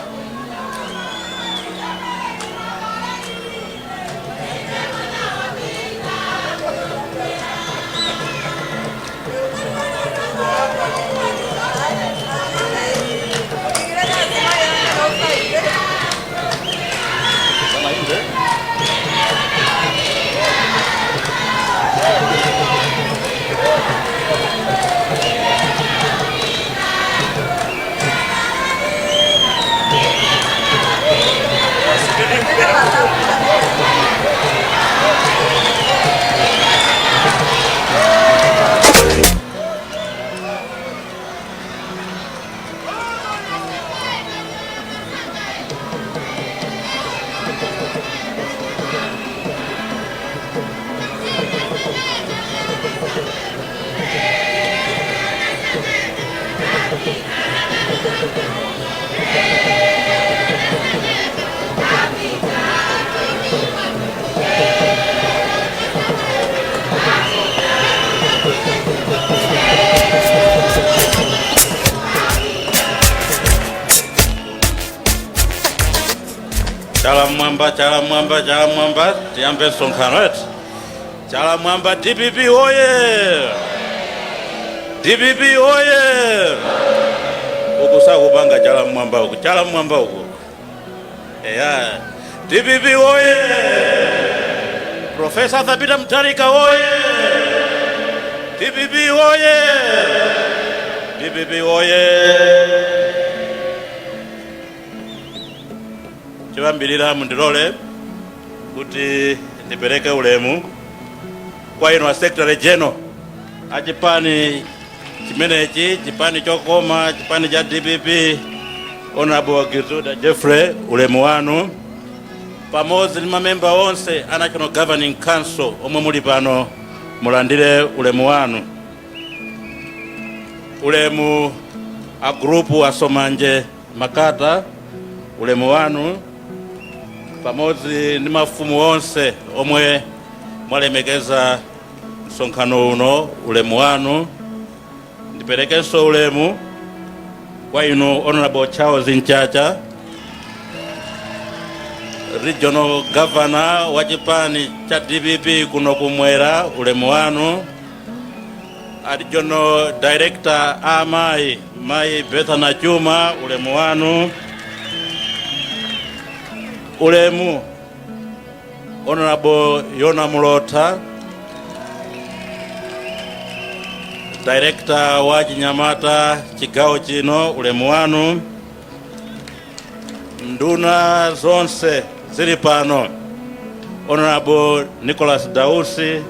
Chala mwamba, chala mwamba, chala mwamba, tiyambe msonkhano eti. Chala mwamba, DPP oye! DPP oye! Uku sakupanga chala mwamba uku, chala mwamba uku. Eya. DPP oye! Professor Arthur Peter Mutharika oye! DPP oye! DPP oye! Choyambirira, mundilole kuti ndipereke ulemu kwa inu a Secretary General a chipani chimenechi, chipani chokoma, chipani cha DPP, Honorable Gizuda Jeffrey, ulemu wanu, pamodzi ndi mamemba onse a National Governing Council omwe muli pano, mulandire ulemu wanu. Ulemu a group asomanje Makata, ulemu wanu, pamodzi ndi mafumu onse omwe mwalemekeza msonkhano uno, ulemu wanu. Ndiperekenso ulemu kwa inu Honorable Charles Mchacha, Regional Governor wa chipani cha DPP kuno kumwera, ulemu wanu. A Regional Director amayi, Mayi Betha Nachuma, ulemu wanu. Ulemu Honorable Yona Mulota, Director wa Chinyamata chigawo chino, ulemu wanu. Nduna zonse zili pano, Honorable Nicholas Dausi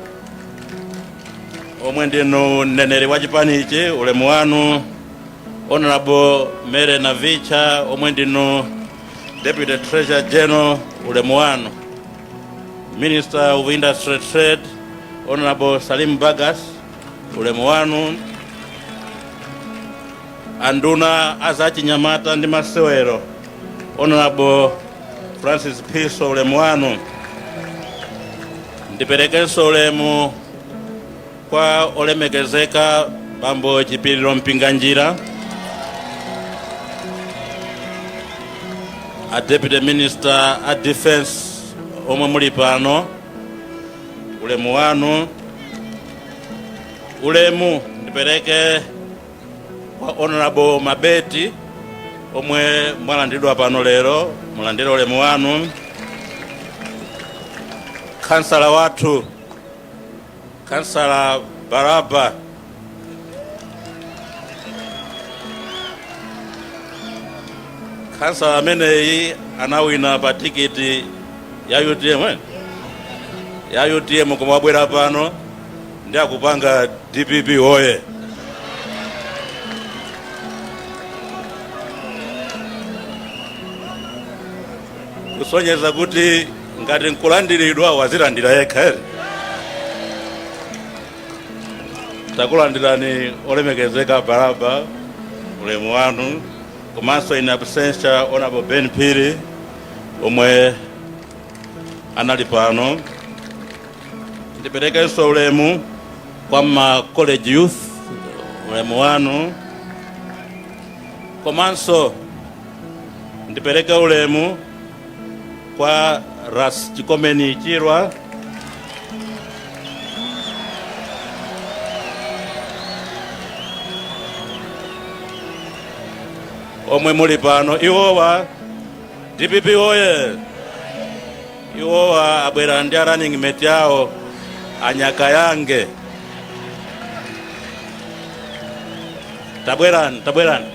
omwe ndinu mneneri wa chipanichi, ulemu wanu. Honorable Mary Navicha omwe ndinu Deputy Treasurer General, ulemu wanu. Minister of Industry, Trade, Honorable Salim Bagas, ulemu wanu. Anduna azachinyamata ndi masewero, Honorable Francis Piso, ulemu wanu. Ndiperekenso ulemu kwa olemekezeka Bambo Chipiliro Mpinganjira, a Deputy Minister a Defense omwe muli pano, ulemu wanu. Ulemu ndipereke kwa Honorable Mabeti omwe mwalandiridwa pano lero, mulandire ulemu wanu. Kansala wathu, Kansala Baraba, kansala ameneyi anawina pa tikiti ya UTM, eh? Ya UTM, koma wabwera pano ndi akupanga DPP oye. Kusonyeza kuti ngati nkulandiridwa, wazilandira yekha ere. Takulandirani olemekezeka Baraba, ulemu wanu, komanso in absentia Honorable Ben Phiri omwe anali pano. Ndiperekenso ulemu kwa ma college youth, ulemu wanu, komanso ndipereke ulemu kwa Ras Chikomeni Chirwa, omwe muli pano. Iwowa, DPP oye! Iwowa abwera ndi a running mate yawo Anyakayange. Tabwerani, tabwerani.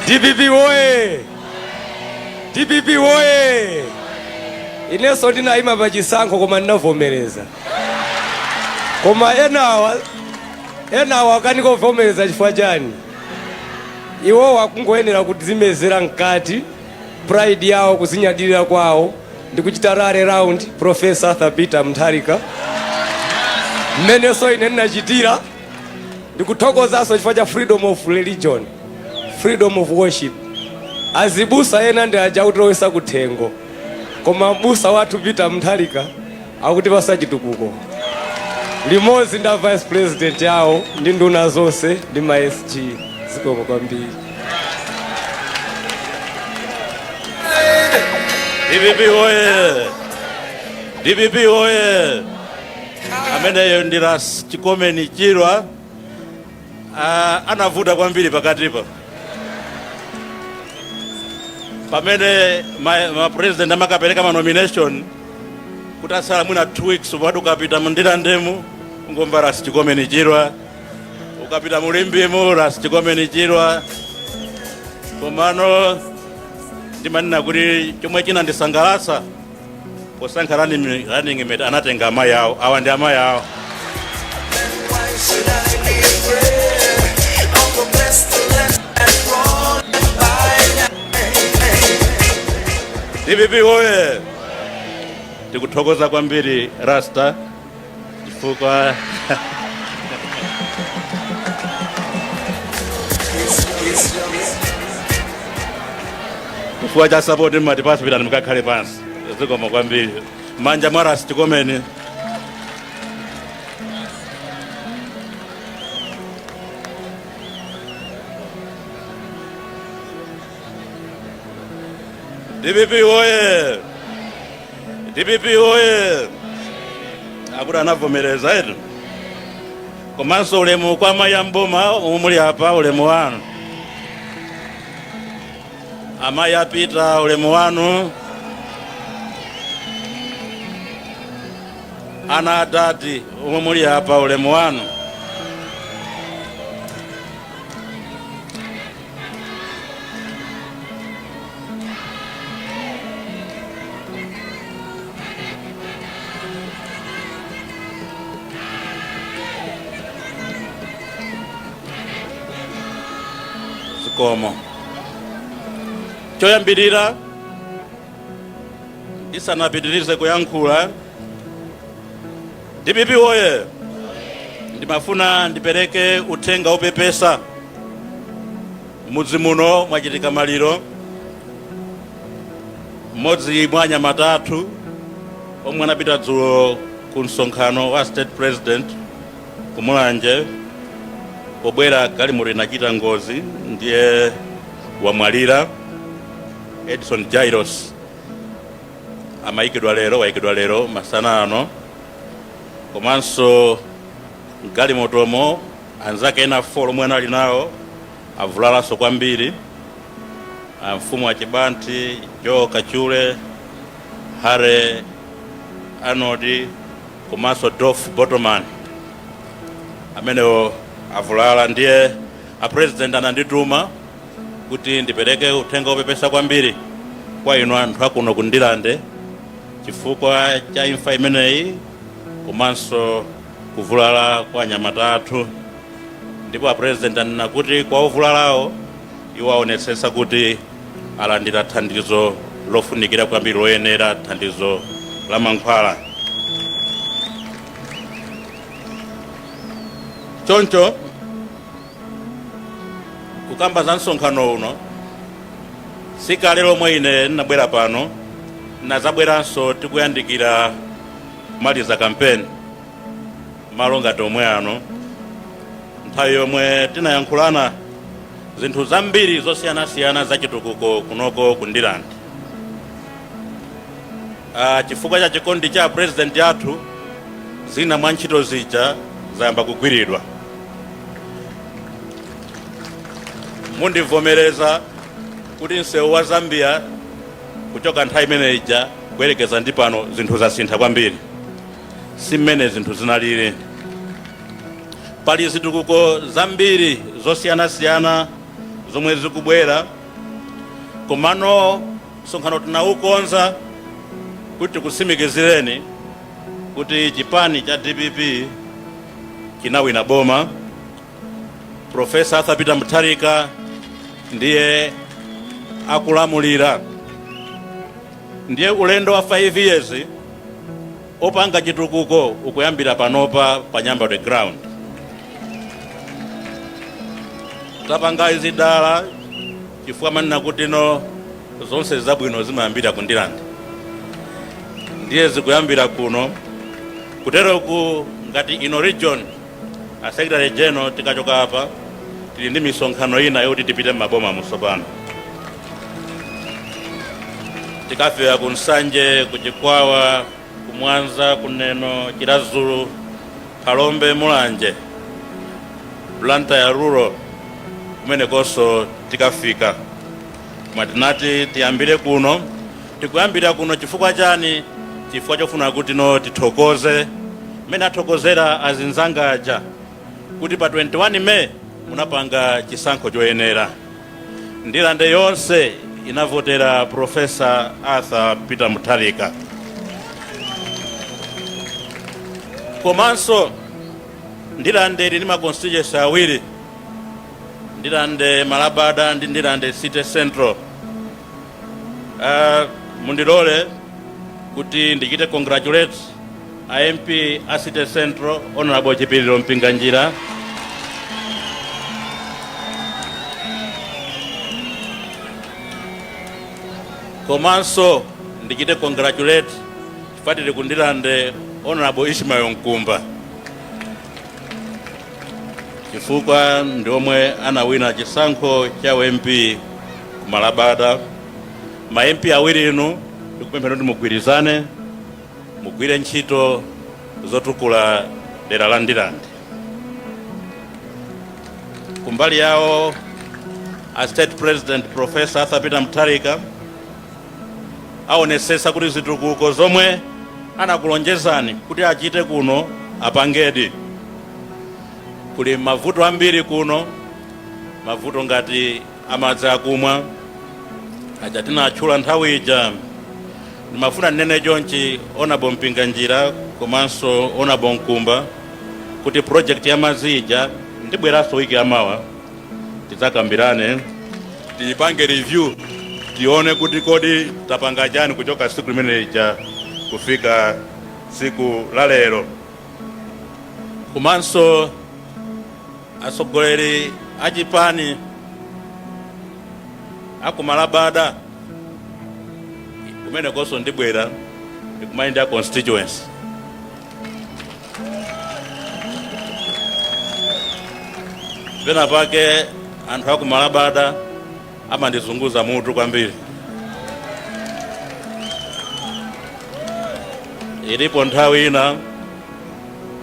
DPP woye! DPP woye! Inenso ndinayima pa chisankho koma ndinavomereza. Koma enawa akanika kuvomereza chifukwa chani? Iwowa akungoyenera kudzimezera mkati pride yawo, kuzinyadilira kwawo ndi kuchita rally round Professor Arthur Peter Mutharika, mmenenso ine ndinachitira. Ndikuthokozanso chifukwa cha freedom of religion, freedom of worship. Azibusa ena ndi aja akutilowesa kuthengo, koma mbusa wathu Peter Mutharika akutipasa chitukuko limodzi ndi vice president yawo ndi nduna zonse ndi ma SG. Zikomo kwambiri. DPP oye! DPP oye! Ameneyo ndi Ras Chikomeni Chirwa. Anavuta kwambiri pakatipa pamene ma president amakapereka ma nomination kuti asala mwina 2 weeks upati ukapita mundirandemu ungomva Ras Chikomeni Chirwa, ukapita mulimbimu Ras Chikomeni Chirwa. Komano ndimanena kuti chomwe chinandisangalatsa posankha running mate anatenga amayi awo. Awa ndi amayi awo. DPP oye! Tikuthokoza kwambiri Rasta chifukwa cha support mmatipasa. Pitani mukakhale pansi. Zikomo kwambiri. Manja mwa Ras Chikomeni. DPP oye! DPP oye! Akuti anavomereza eti. Komanso ulemu kwa amayi amboma omwe muli apa, ulemu wanu. Amayi apita, ulemu wanu. Ana adadi omwe muli apa, ulemu wanu. Zikomo. Choyambirira, ndisanapitirize kuyankhula, DPP oye! Ndimafuna ndipereke uthenga opepesa. Mudzi muno mwachitika maliro. Mmodzi mwa anyamata athu omwe anapita dzulo ku msonkhano wa state president kumulanje, pobwera galimoto inachita ngozi ndiye wamwalira, Edson Jairos. Amayikidwa lero, wayikidwa lero masana ano. Komanso mgalimotomo anzake ena 4 omwe anali nawo avulalanso kwambiri, mfumu achibanti Joe Kachule, Harry Arnold komanso Dolph Botoman, amenewo avulala. Ndiye a president anandituma kuti ndipereke uthenga wopepesa kwambiri kwa inu anthu akuno ku Ndirande chifukwa cha imfa imeneyi komanso kuvulala kwa anyamata athu. Ndipo a president anena kuti kwa ovulalawo iwo aonetsetsa kuti alandira thandizo lofunikira kwambiri, loyenera, thandizo la mankhwala. Choncho kukamba za msonkhano uno, sikale lomwe ine ndinabwera pano, nazabweranso tikuyandikira kumaliza kampeni malo ngati omwe ano, nthawi yomwe tinayankhulana zinthu zambiri zosiyanasiyana zachitukuko kunoko ku Ndirande. Chifukwa cha chikondi cha president athu, zina mwa ntchito zija zayamba kugwiridwa. Mundivomereza kuti msewu wa Zambia kuchoka nthawi imene ija kuyerekeza ndi pano, zinthu zasintha kwambiri, si mmene zinthu zinalili. Pali zitukuko zambiri zosiyanasiyana zomwe zikubwera. Komano msonkhano tinawukonza kuti tikutsimikizireni kuti chipani cha DPP chinawina boma. Professor Arthur Peter Mutharika ndiye akulamulira. Ndiye ulendo wa 5 years opanga chitukuko ukuyambira panopa pa Nyambadwe ground. Tapanga izi dala. Chifukwa amanena kuti no, zonse zabwino zimayambira ku Ndirande, ndiye zikuyambira kuno. Kuteroku ngati ino region, a secretary general, tikachoka apa tili ndi misonkhano ina yoti tipite m'maboma musopano. Tikafika ku Nsanje, ku Chikwawa, ku Mwanza, ku Neno, Chiradzulu, Phalombe, Mulanje, Blantyre Rural, kumenekonso tikafika. Koma tinati tiyambire kuno. Tikuyambira kuno chifukwa chani? Chifukwa chofuna kuti no, tithokoze mmene athokozera azinzanga aja kuti pa 21 May munapanga chisankho choyenera. Ndirande yonse inavotera Professor Arthur Peter Mutharika. Komanso Ndirande ili ndi ma constituency awiri, Ndirande Malabada ndi Ndirande City Central. Mundilole kuti ndichite congratulate a MP a City Central, Honorable Chipiliro Mpinganjira, komanso ndichite congratulate, chifukwa tili ku Ndirande, Honorable Ishmael Mkumba, chifukwa ndi omwe anawina chisankho cha MP ku Malabada. Ma MP awiri inu, ndikupemphera kuti mugwirizane, mugwire ntchito zotukula dera la Ndirande. Kumbali yawo a State President Professor Arthur Peter Mutharika aonesesa kuti zitukuko zomwe anakulonjezani kuti achite kuno apangedi. Kuli mavuto ambiri kuno, mavuto ngati amadzi akumwa aja tinatchula nthawi ija. Ndimafuna ndinene chonchi, Honorable Mpinganjira komanso Honorable Mkumba, kuti project ya madzi ija ndibweranso wiki yamawa tidzakambirane, tiyipange review, tione kuti kodi tapanga chani kuchoka tsiku limene ija kufika tsiku la lero. Komanso atsogoleri achipani akumalabada, kumenekonso ndibwera ndikumayenda constituency. Pena pake anthu akumalabada amandizunguza mutu kwambiri. Ilipo nthawi ina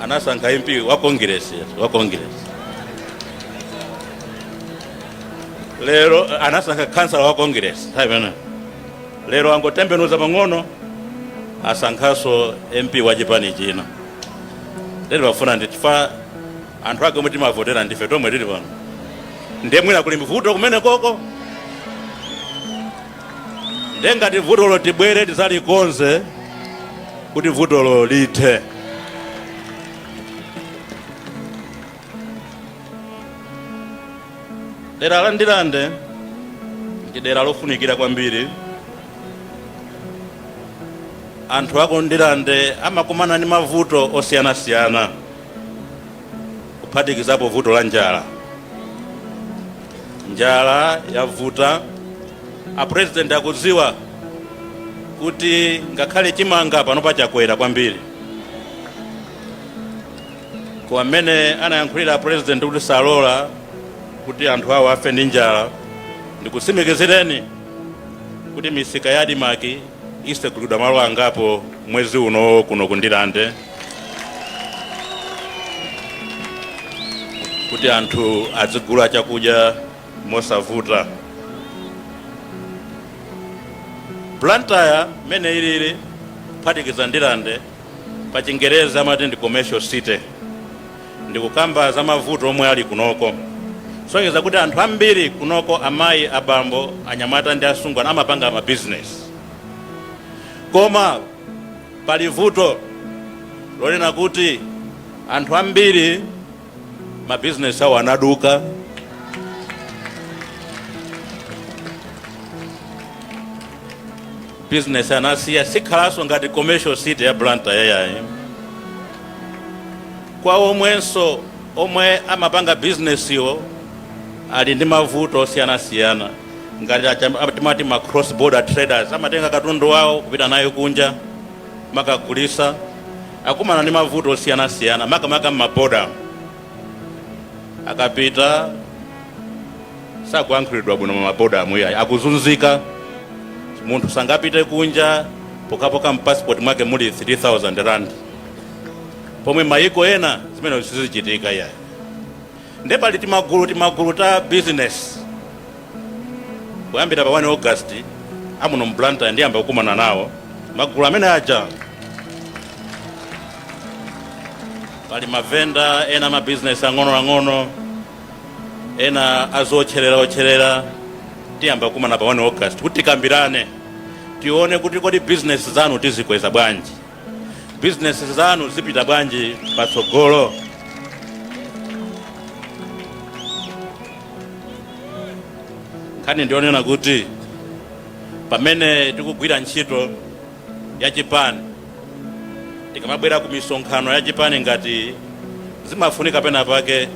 anasankha MP wa Congress, wa Congress. Lero anasankha kansala wa Congress nthawi imeneyo. Lero angotembenuza pang'ono, asankhanso MP wa chipani china. Lero bafuna ndi chifukwa anthu ake omwe timavotera ndife tomwe tili pano, ndiye mwina kuli vuto kumene koko. Ndiye ngati vutolo, tibwere tidzalikonze kuti vutolo lithe. Dera la Ndirande ndi dera lofunikira kwambiri. Anthu aku Ndirande amakumana ndi mavuto osiyanasiyana, kuphatikizapo vuto la njala. Njala yavuta. A President akudziwa kuti ngakhale chimanga pano pachakwera kwambiri. Kwa amene anayankhulira President kuti salola kuti anthu awo afe ndi njala, ndikutsimikizireni kuti misika ya ADMARC isegulidwa malo angapo mwezi uno kuno ku Ndirande, kuti anthu azigula chakudya mosavuta. Blantyre mmene ilili, kuphatikiza Ndirande, pa Chingerezi amati ndi commercial city. Ndikukamba za mavuto omwe ali kunoko, sonyeza kuti anthu ambiri kunoko, amayi, abambo, anyamata ndi asungwana, amapanga mabizinesi. Koma pali vuto lonena kuti anthu ambiri mabizinesi awo anaduka. Business anasiya, sikhalanso ngati commercial city ya Blantyre yayi. Kwa omwenso omwe amapanga business iwo ali ndi mavuto osiyanasiyana. Ngati timati ma cross border traders, amatenga katundu wawo kupita nayo kunja makagulisa, akumana ndi mavuto osiyanasiyana, makamaka m'maboda. Akapita sakuyankhulidwa bwino mumaboda amuyayi, akuzunzika. Munthu sangapite kunja pokhapokha mpassport mwake muli 3000 rand, pomwe mayiko ena zimene sizichitika yayi. Nde pali timagulu timagulu ta business. Kuyambira pa 1 August, amuno mBlantyre ndiyamba kukumana nawo magulu amene aja. Pali mavenda ena, mabizinesi ang'onoang'ono ena azotcherera otcherera. Tiyamba kukumana pa 1 August kuti tikambirane, tione kuti kodi bizinesi zanu tizikweza bwanji, bizinesi zanu zipita bwanji patsogolo. Nkhani ndionena kuti pamene tikugwira ntchito ya chipani, tikamabwera ku misonkhano ya chipani, ngati zimafunika pena pake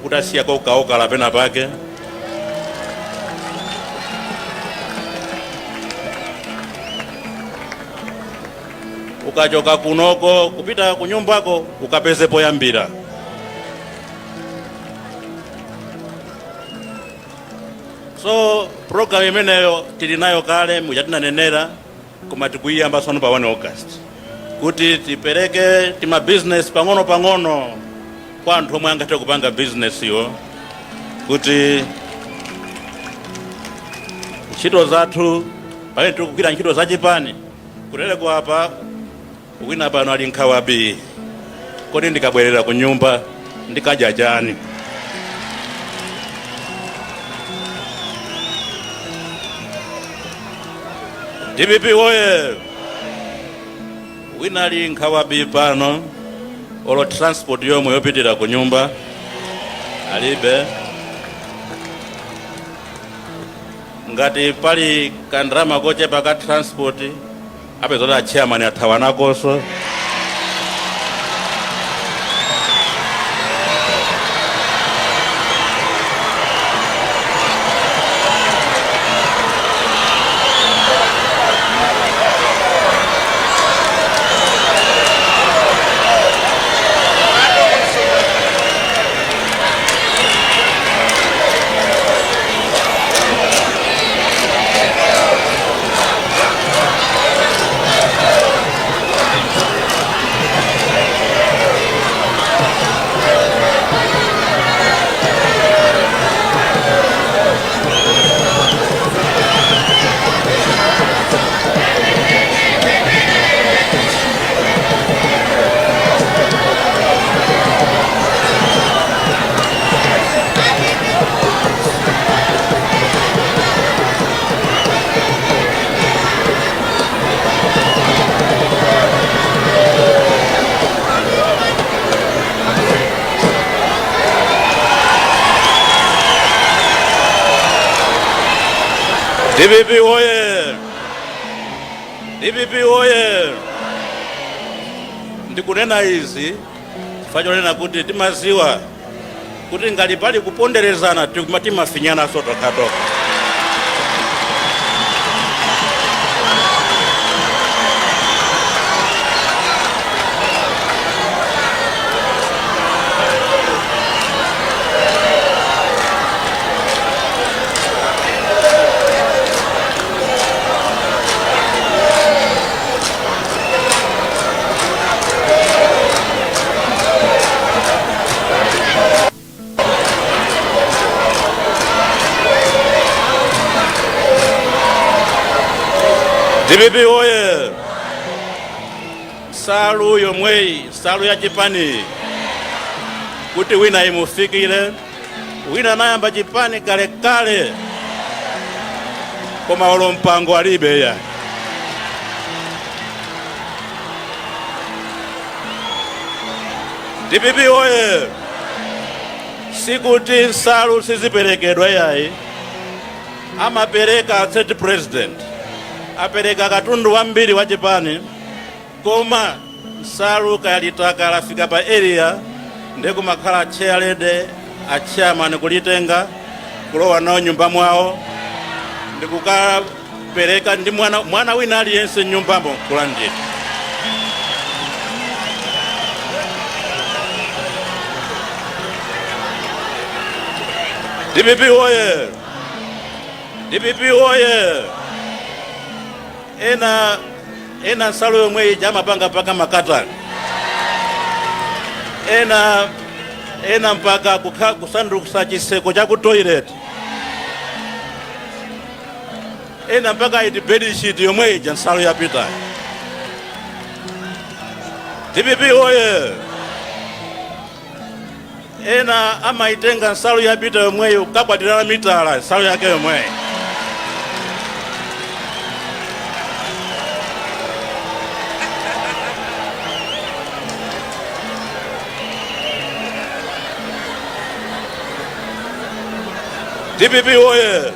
kutasiyako kaokala pena pake, ukachoka kunoko kupita kunyumbako ukapeze poyambira. So program imeneyo tili nayo kale muja tinanenera, koma tikuyiyamba sono pa 1 August kuti tipereke tima business pang'ono pang'ono kwa anthu omwe angathe kupanga business yo, kuti ntchito zathu pamene tikugwira ntchito zachipani kutereko. Apa wina pano ali nkhawabi, kodi ndikabwerera ku nyumba ndikadya chani? DPP woye! Wina ali nkhawabi pano, olo transport yomwe yopitira ku nyumba alibe. Ngati pali kandrama kochepa ka transport, apeza kuti achairman athawa nakonso. DPP woye! DPP woye! Ndikunena izi chifukwa chonena kuti timaziwa kuti ngati pali kuponderezana, timafinyana so tokhatokha. DPP oye! Nsalu yomweyi, nsalu ya chipani, kuti wina imufikire. Wina anayamba chipani kalekale, koma olo mpango alibe ya. DPP oye! Sikuti nsalu siziperekedwa yayi, amapereka state president, apereka katundu wambiri wa chipani, koma nsalu kayalitaka lafika pa area, ndekumakhala chair lady, a chairman kulitenga kulowa nawo nyumba mwawo. Ndikukapereka ndi mwana, mwana wina aliyense mnyumbamo kulandira. DPP oye! DPP oye! Ena ena nsalu yomwe ija amapanga mpaka makatani, ena ena mpaka kusandutsa chiseko cha ku toilet, ena mpaka iti bedsheet yomwe ija nsalu yapitayo. DPP oye! Ena amaitenga nsalu yapita yomweyo kukakwatirana mitala, nsalu yake yomweyo. DPP oye!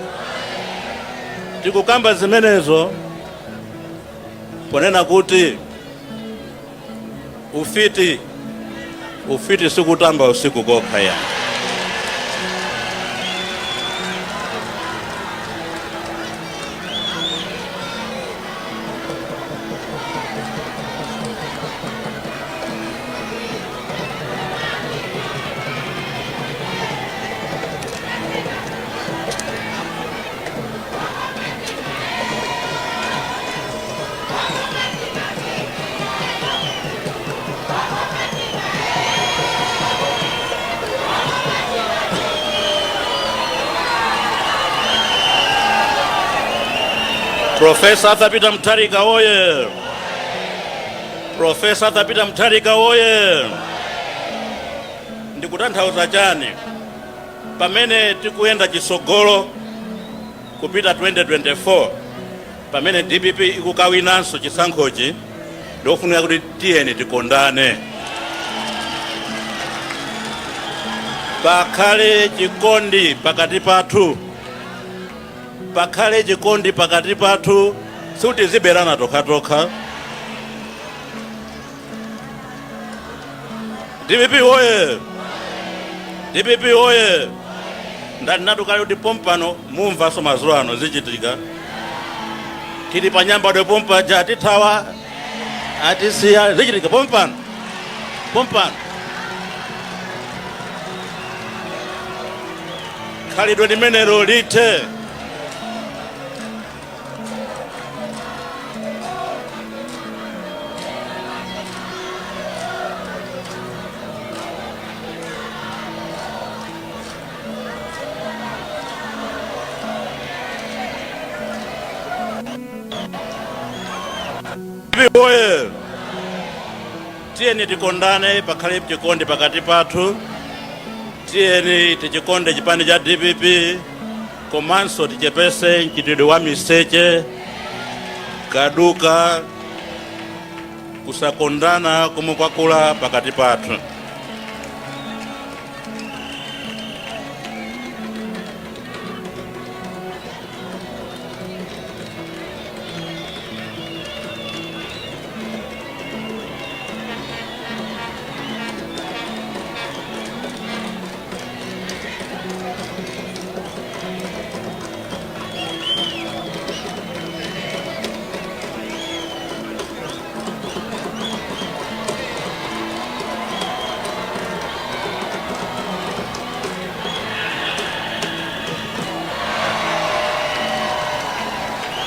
Tikukamba zimenezo ponena kuti ufiti, ufiti sikutamba usiku kokha ya. Professor Arthur Peter Mutharika oye! Professor Arthur Peter Mutharika oye! Ndikutanthauza chani? Pamene tikuyenda chisogolo kupita 2024, pamene DPP ikukawinanso chisankhochi, ndikufunika kuti tiyeni tikondane, pakhale chikondi pakati pathu, pakhale chikondi pakati pathu, sikuti ziberana tokhatokha. DPP oye! DPP oye! Ndanenatu kale kuti pompano mumvanso madzulo ano zichitika. Tili pa Nyambadwe pompaja, atithawa, atisiya, zichitika pompano pompano. Khalidwe limenelo lithe. Oye! Tiyeni tikondane, pakhale chikondi pakati pathu. Tiyeni tichikonde chipani cha DPP, komanso tichepese mchitidwe wa miseche, kaduka, kusakondana komwe kwakula pakati pathu.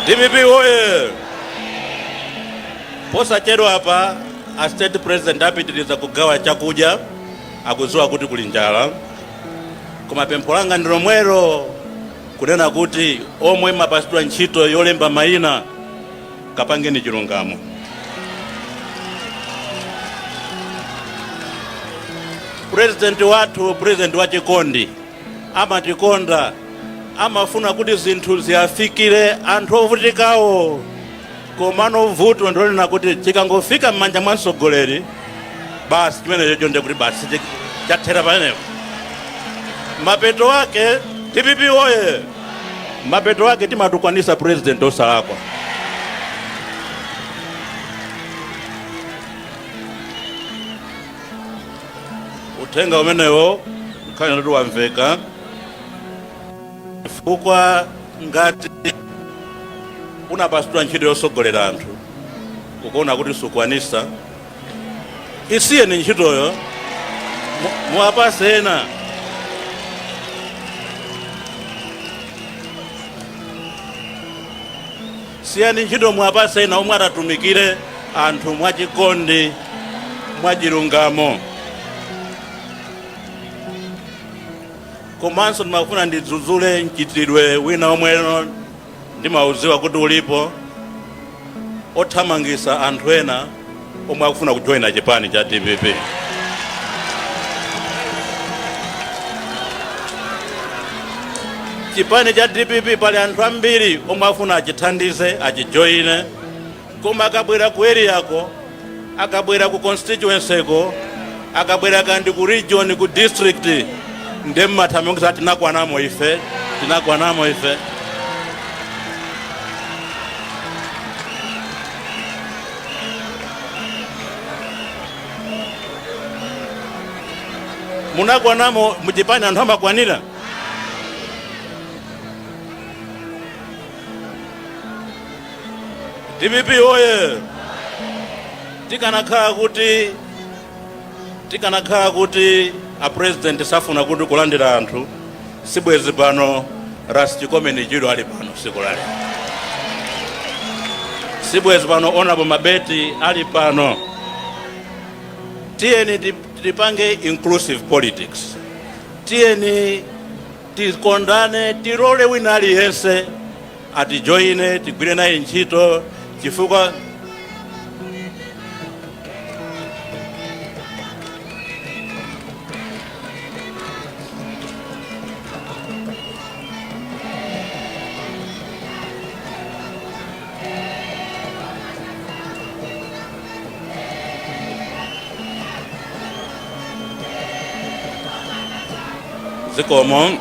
DPP oye! Posachedwa apa a State President apitiriza kugawa chakudya, akudziwa kuti kuli njala, koma pempho langa ndi lomwelo kunena kuti omwe mapatsidwa ntchito yolemba mayina, kapangeni chilungamo. President wathu, president wa chikondi, amatikonda, amafuna kuti zinthu ziyafikire anthu ovutikawo, komano vuto ndilonena kuti chikangofika m'manja mwa mtsogoleri basi, chimenecho ndiye kuti basi chathera pamenepo. Mapeto ake, DPP oye! Mapeto ake timatukwanisa president osalakwa. Uthenga umenewo nkhani ndoti wamveka, chifukwa ngati Unapasidwa ntchito yosogolera anthu, ukuona kuti sukwanisa, isiyeni ntchitoyo, muwapase ena. Siyani ntchito, muwapase ena omwe atatumikire anthu mwachikondi, mwachilungamo. Komanso ndimafuna ndidzudzule mchitidwe wina omweno ndimaudziwa kuti ulipo, othamangisa anthu ena omwe akufuna kujoyina chipani cha DPP. Chipani cha DPP pali anthu ambiri omwe afuna achithandize, achijoyine, koma akabwera ku areako, akabwera ku constituency ko, akabwera kandi ku region, ku district, nde mmathamangisa, "Tinakwanamo ife, tinakwanamo ife." Munakwanamo muchipani? Anthu amakwanira? DPP oye! Tikanakhala kuti a president safuna kuti kulandira anthu, sibwezi pano Ras Chikomeni Chilo ali pano siku lale, sibwezi pano Honorable Mabeti ali pano. Tiyeni tipange inclusive politics. Tiyeni tikondane, tilole wina aliyense atijoyine, tigwire naye ntchito, chifukwa zikomo.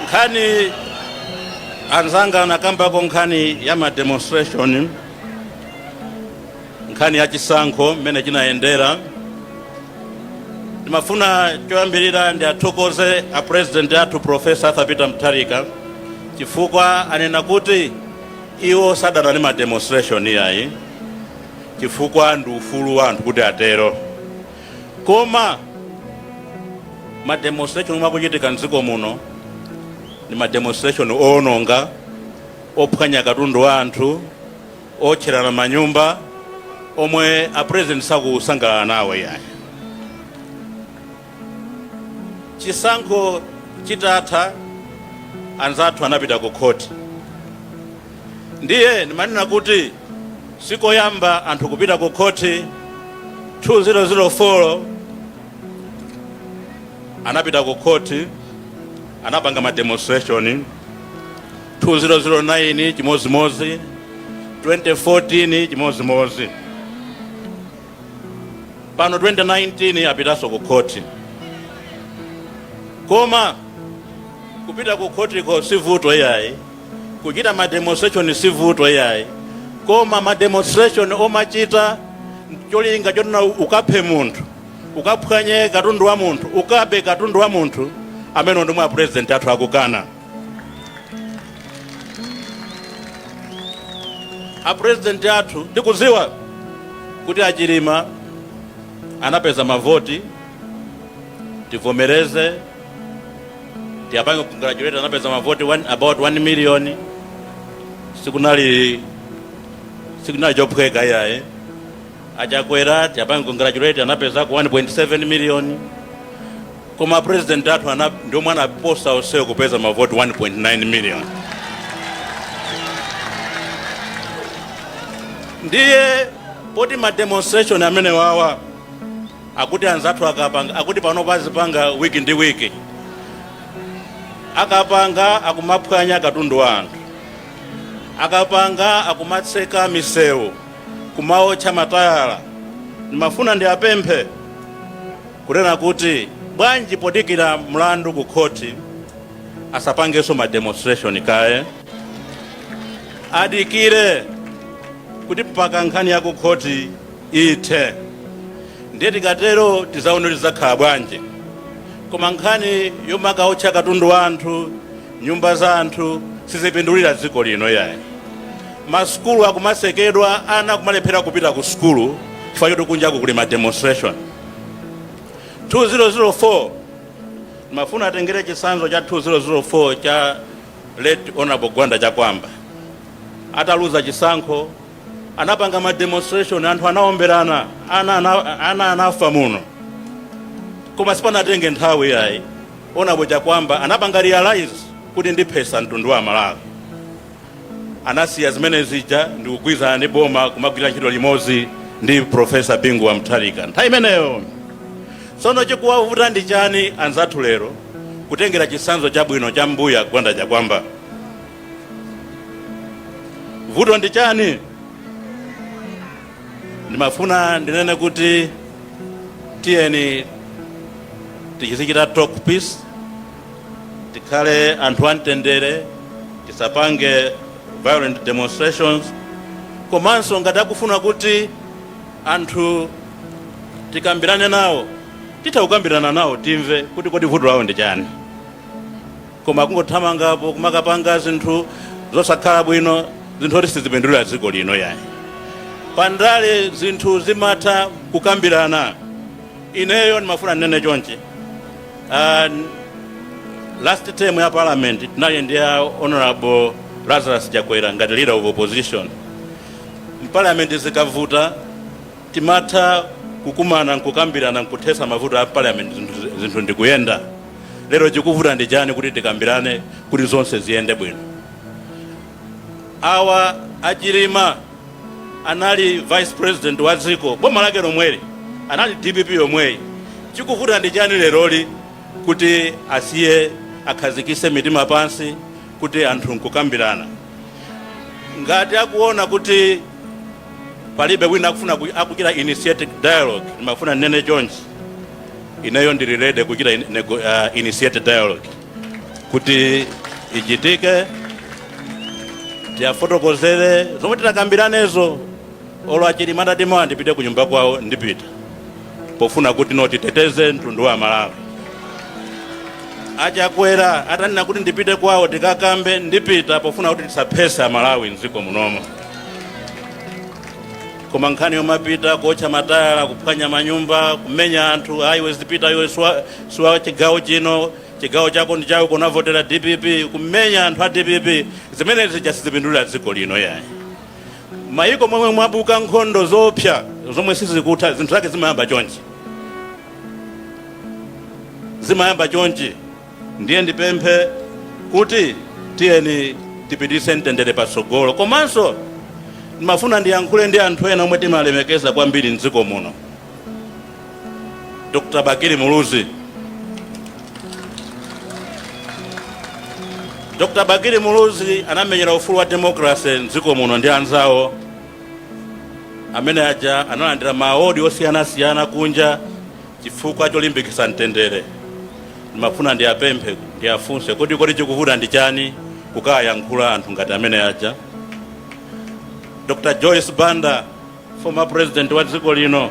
Nkhani anzanga anakambako nkhani ya ma demonstration, nkhani ya chisankho mmene chinayendera. Ndimafuna choyambirira ndi athokoze a president athu, Professor Arthur Peter Mutharika, chifukwa anena kuti iwo sadana ndi ma demonstration iyayi, chifukwa ndi ufulu wa anthu kuti atero. Koma ma demonstration omwe akuchitika mdziko muno ndi ma demonstration owononga, ophwanya katundu wa anthu, otcherana manyumba, omwe a president sakusangalala nawo iyayi. Chisankho chitatha, anzathu anapita ku khoti. Ndiye ndimanena kuti sikoyamba anthu kupita ku khoti. 2004 anapita ku khoti, anapanga ma demonstration. 2009 chimozimozi, 2014 chimozimozi, pano 2019 apitanso ku khoti. Koma kupita ku khotiko sivuto iyayi, kuchita ma demonstration sivuto iyayi, koma ma demonstration omachita cholinga chonena ukaphe munthu, ukaphwanye katundu wa munthu, ukabe katundu wa munthu, amene ndomwe a president athu akukana. A president athu, ndikudziwa kuti achilima anapeza mavoti, tivomereze, tiyapange congratulate, anapeza mavoti about 1 million. Sikunali chophweka iyayi. Achakwera tiyapange congratulate, anapeza ku 1.7 million. Koma president athu ndiomwe anaposa onsewo kupeza mavoti 1.9 million. Ndiye poti ma demonstration amene wawa akuti anzathu akapanga, akuti pano pazipanga wiki ndi wiki, akapanga akumaphwanya katundu wa anthu, akapanga akumatseka misewu, kumaotcha matayala, ndimafuna ndiapemphe kunena kuti bwanji podikira mlandu ku khoti asapangenso ma demonstration kaye, adikire kuti mpaka nkhani ya ku khoti ithe. Ndiye tikatero tizaone tidzakhala bwanji. Koma nkhani yomakaotcha katundu wa anthu, nyumba za anthu, sizipindulira dziko lino yayi. Masukulu akumatsekedwa, ana akumalephera kupita ku sukulu chifukwa choti kunjaku kuli ma demonstration. 2004, mafuna atengere chitsanzo cha 2004 cha late Honorable Gwanda Chakwamba. Ataluza chisankho anapanga ma demonstration, anthu anaomberana, ana anafa muno. Koma sipanatenge nthawi yayi, Honorable Chakwamba anapanga realize kuti ndiphesa mtundu wa Malawi. Anasiya zimene zija ndikugwirizana ndi boma, kumagwira ntchito limodzi ndi Professor Bingu wa Mutharika nthawi imeneyo. Tsono chikuwavuta ndi chani anzathu lero kutengera chitsanzo chabwino cha mbuya Gwanda Chakwamba? Vuto ndi chani? Ndimafuna ndinene kuti tiyeni tichizichita talk peace, tikhale anthu amtendere, tisapange violent demonstrations. Komanso ngati akufuna kuti anthu tikambirane nawo, titha kukambirana nawo, timve kuti kodi vuto lawo ndi chani. Koma kungothamangapo kumakapanga zinthu zosakhala bwino, zinthu oti sizipindulira dziko lino yayi. Pandale zinthu zimatha kukambirana. Ineyo ndimafuna ndinene chonchi: last term ya parliament tinali ndi a Honorable Lazarus Chakwera ngati leader of opposition. Mparliament zikavuta timatha kukumana nkukambirana nkuthetsa mavuto a parliament, zinthu ndikuyenda. Lero chikuvuta ndi chani kuti tikambirane kuti zonse ziyende bwino? Awa achilima anali vice president wa dziko, boma lake lomweli anali DPP yomweyi. Chikuvuta ndi chani leroli kuti asiye, akhazikise mitima pansi kuti anthu nkukambirana? Ngati akuona kuti palibe wina akufuna akuchita initiate dialogue, ndimafuna ndinene chonchi: ineyo ndili ready kuchita initiate dialogue kuti ichitike, tiyafotokozere zomwe titakambiranezo. Olo achilima atati mawa ndipite ku nyumba kwawo, ndipita, pofuna kuti no titeteze mtundu wa Malawi. Achakwera atanena kuti ndipite kwawo tikakambe, ndipita, pofuna kuti tisaphese Amalawi mdziko munomo. Koma nkhani yomapita kuotcha matayala, kuphwanya manyumba, kumenya anthu, ayi, iwe zipita, iwe siwa chigawo chino, chigawo chako ndi chako, kunavotera DPP, kumenya anthu a DPP, zimene zija sizipindulira dziko lino yayi. Mayiko momwe mwabuka nkhondo zopsa zomwe sizikutha, zinthu zake zimayamba chonchi, zimayamba chonchi. Ndiye ndipemphe kuti tiyeni tipitise mtendere patsogolo. Komanso ndimafuna ndiyankhule ndi anthu ena omwe timalemekeza kwambiri mdziko muno, Dr Bakili Muluzi. Dr Bakili Muluzi anamenyera ufulu wa democracy mdziko muno ndi anzawo amene aja. Analandira ma award osiyanasiyana kunja chifukwa cholimbikitsa mtendere. Ndimafuna ndiyapemphe, ndiyafunse kuti kodi chikuvuta ndi chani kukayankhula anthu ngati amene aja? Dr Joyce Banda, former president wa dziko lino,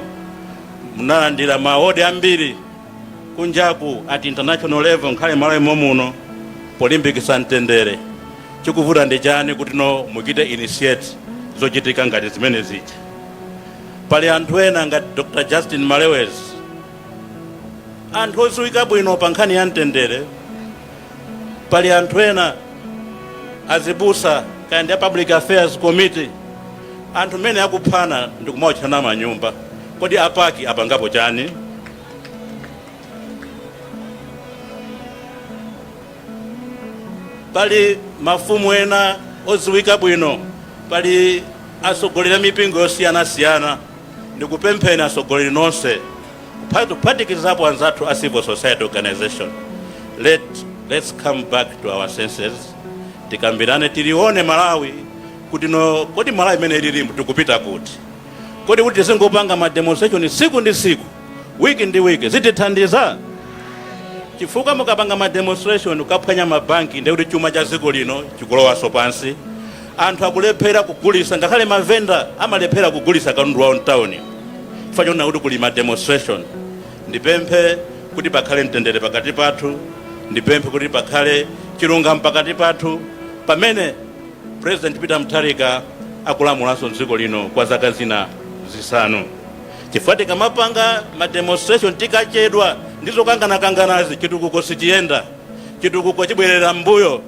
munalandira ma award ambiri kunjaku at international level, nkhale malo muno, polimbikitsa mtendere. Chikuvuta ndi chani kuti no muchite initiate zochitika ngati zimene zija? Pali anthu ena ngati Dr Justin Malewezi, anthu odziwika bwino pa nkhani ya mtendere. Pali anthu ena azibusa, kaya ndi a Public Affairs Committee. Anthu mmene akuphana ndikumawotchana manyumba, kodi a PAC apangapo chani? Pali mafumu ena odziwika bwino, pali atsogoleri a mipingo yosiyanasiyana. Ndikupempheni atsogoleri nonse, kuphatikizapo anzathu a civil society organization, let's come back to our senses, tikambirane, tilione Malawi kuti no, kodi Malawi imene ililimu tikupita kuti? Kodi kuti tizingopanga ma demonstration siku ndi siku, wiki ndi wiki, zitithandiza? Chifukwa mukapanga ma demonstration, kukaphwanya mabanki, ndekuti chuma cha dziko lino chikulowanso pansi. Anthu akulephera kugulisa, ngakhale mavenda amalephera kugulisa katundu wawo mtawuni chifukwa choona kuti kuli ma demonstration. Ndipemphe kuti pakhale mtendere pakati pathu, ndipemphe kuti pakhale chilungamo pakati pathu pamene President Peter Mutharika akulamulanso dziko lino kwa zaka zina 5. Chifukwa tikamapanga ma demonstration tikachedwa ndi zokanganakanganazi, chitukuko sichiyenda, chitukuko chibwerera mbuyo.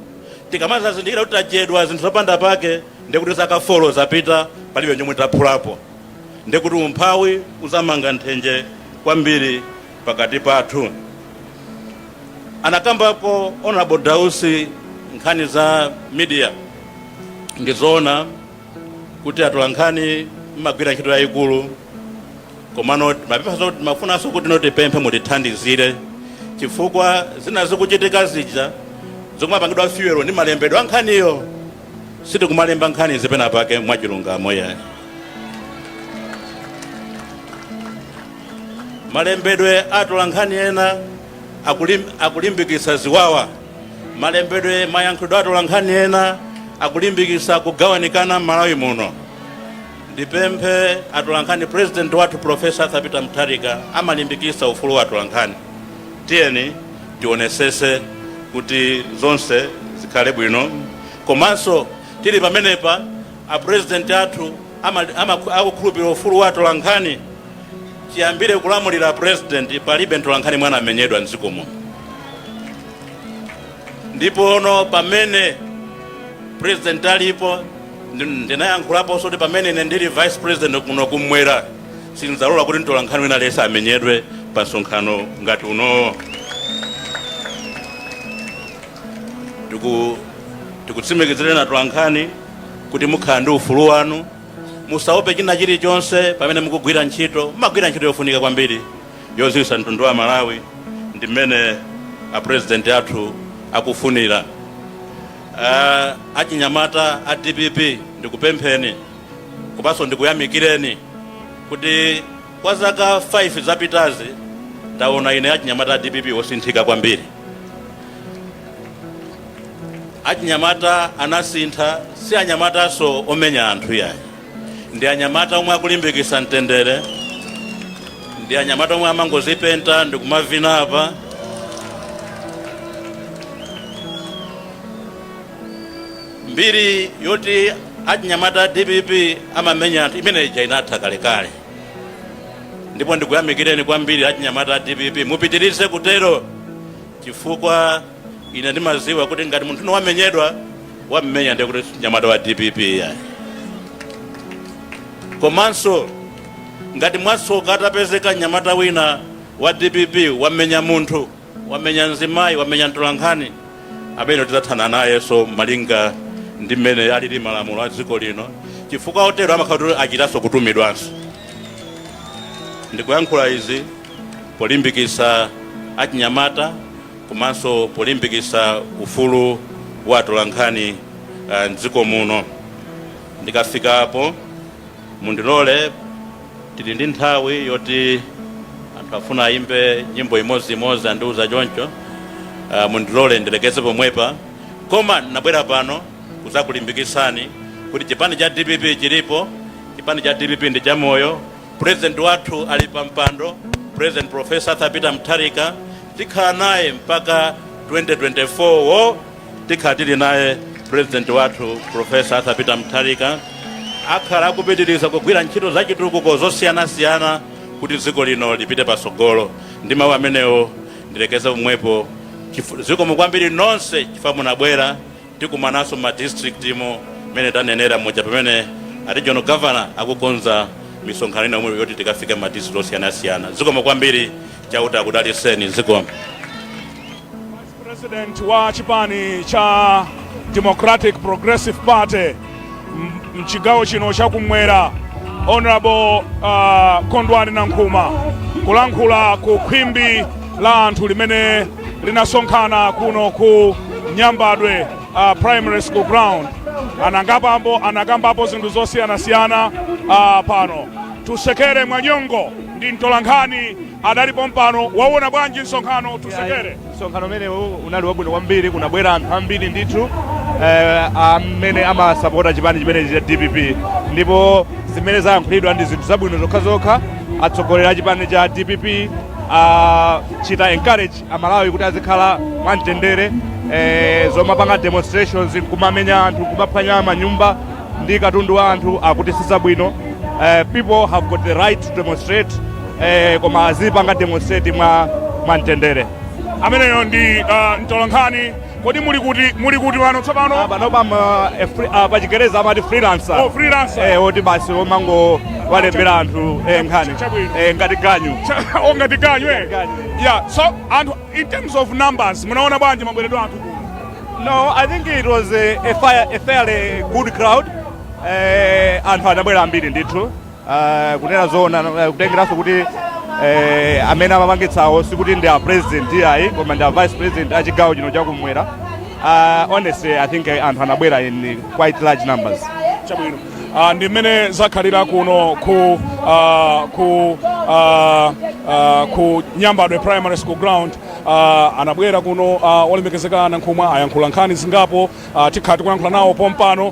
Tikamazazindikira kuti tachedwa zinthu zopanda pake, ndikuti zaka 4 zapita, palibe chomwe taphulapo, ndikuti umphawi uzamanga nthenje kwambiri pakati pathu. Anakambako Honorable Dausi nkhani za media. Ndizoona kuti atolankhani mmagwira ntchito yayikulu, komano timafunanso kuti notipemphe mutithandizire, chifukwa zina zikuchitika zija zikumapangidwa fuel ndi malembedwe a nkhaniyo. Sitikumalemba nkhani zipena pake mwachilungamo yayi. Malembedwe atolankhani ena akulimbikitsa ziwawa, malembedwe, mayankhulidwe atolankhani ena akulimbikitsa kugawanikana m'Malawi muno. Ndipemphe atolankhani, President wathu Professor Arthur Peter Mutharika amalimbikitsa ufulu wa atolankhani. Tiyeni tionesese kuti zonse zikhale bwino. Komanso tili pamenepa, a President athu akukhulupirira ufulu wa atolankhani. Chiyambire kulamulira President, palibe mtolankhani mwana amenyedwa mdziko muno. Ndipo ono pamene President alipo, ndinayankhulaponso kuti pamene ine ndili Vice President kuno kumwera, sindzalola kuti mtolankhani wina aliyense amenyedwe pa msonkhano ngati unowo. Tikutsimikizireni atolankhani kuti mukhala ndi ufulu wanu, musaope china chilichonse pamene mukugwira ntchito. Mumagwira ntchito yofunika kwambiri yodziwitsa mtundu wa Malawi ndi mmene a President athu akufunira. Achinyamata a DPP, ndikupempheni komanso ndikuyamikireni kuti kwa zaka 5 zapitazi ndaona ine achinyamata a DPP osinthika kwambiri. Achinyamata anasintha, si anyamatanso omenya anthu yayi, ndi anyamata omwe akulimbikitsa mtendere, ndi anyamata omwe amangozipenta ndikumavina apa. Mbiri yoti achinyamata a DPP amamenya anthu imene ija inatha kalekale, ndipo ndikuyamikireni kwambiri achinyamata a DPP, mupitirize kutero, chifukwa ine ndimaziwa kuti ngati munthu wamenyedwa, wammenya ndiye kuti mnyamata wa DPP yayi. Komanso ngati mwatsoka atapezeka mnyamata wina wa DPP wamenya munthu, wamenya mzimayi, wamenya mtolankhani, amene tidzathana nayenso malinga ndi mmene alili malamulo a dziko lino, chifukwa otero amakhala kuti achitanso kutumidwanso. Ndikuyankhula izi polimbikitsa achinyamata komanso polimbikitsa ufulu wa atolankhani mdziko muno. Ndikafikapo mundilole, tili ndi nthawi yoti anthu afuna ayimbe nyimbo imodzimodzi, andiuza choncho. Mundilole ndilekeze pomwepa, koma nabwera pano kudzakulimbikitsani kuti chipani cha DPP chilipo, chipani cha DPP ndi chamoyo. President wathu ali pa mpando, President Professor Arthur Peter Mutharika, tikhala naye mpaka 2024 wo, tikhala tili naye President wathu Professor Arthur Peter Mutharika. Akhala akupitiriza kugwira ntchito zachitukuko zosiyanasiyana kuti dziko lino lipite patsogolo. Ndi mawu amenewo ndilekeze pomwepo. Zikomo kwambiri nonse chifukwa munabwera. Tikumananso ma district imo mene tanenera muja, pamene a regional governor akukonza misonkhano ina yomwe yoti tikafike ma district osiyanasiyana. Zikomo kwambiri, Chauta akudalitseni. Zikomo. President wa chipani cha Democratic Progressive Party mchigawo chino chakumwera, Honorable Kondwani Nankhumwa, kulankhula ku khwimbi la anthu limene linasonkhana kuno ku Nyambadwe Primary School ground. Anakambapo zinthu zosiyanasiyana pano. Tusekere Mwanyongo ndi mtolankhani, adalipo mpano. Waona bwanji msonkhano, Tusekere? Msonkhano umenewu unali wabwino kwambiri. Kunabwera anthu ambiri ndithu amene amasapota chipani chimenechi cha DPP, ndipo zimene zayankhulidwa ndi zinthu zabwino zokhazokha. Atsogoleri a chipani cha DPP achita encourage Amalawi kuti azikhala mwamtendere, zomapanga demonstrations, kumamenya anthu, kumaphwanya manyumba ndi ndi katundu wa anthu akuti sizabwino. People have got the right to demonstrate, koma azipanga demonstrate mwa mtendere. Ameneyo ndi mtolankhani. Kodi muli kuti pano tsopano? Pano pam pachingereza amati freelancer. Oh, freelancer. Oti basi omango walembera anthu nkhani. Chabwino. Ngati ganyu. Oh, ngati ganyu, eh. Ganyu. Yeah, so anthu, in terms of numbers, munaona bwanji mabweredwe anthu kuno? No, I think it was a fairly good crowd. Anthu anabwera ambiri ndithu. Kunena zoona, kutengeranso kuti amene amapangitsawo sikuti ndi a president ayi, koma ndi a vice president a chigawo chino chakumwera. Honestly, I think anthu anabwera in quite large numbers. Chabwino. Ndi mmene zakhalira kuno ku Nyambadwe Primary School ground. Anabwera kuno olemekezeka Nankhumwa, ayankhula nkhani zingapo. Tikhala tikuyankhula nawo pompano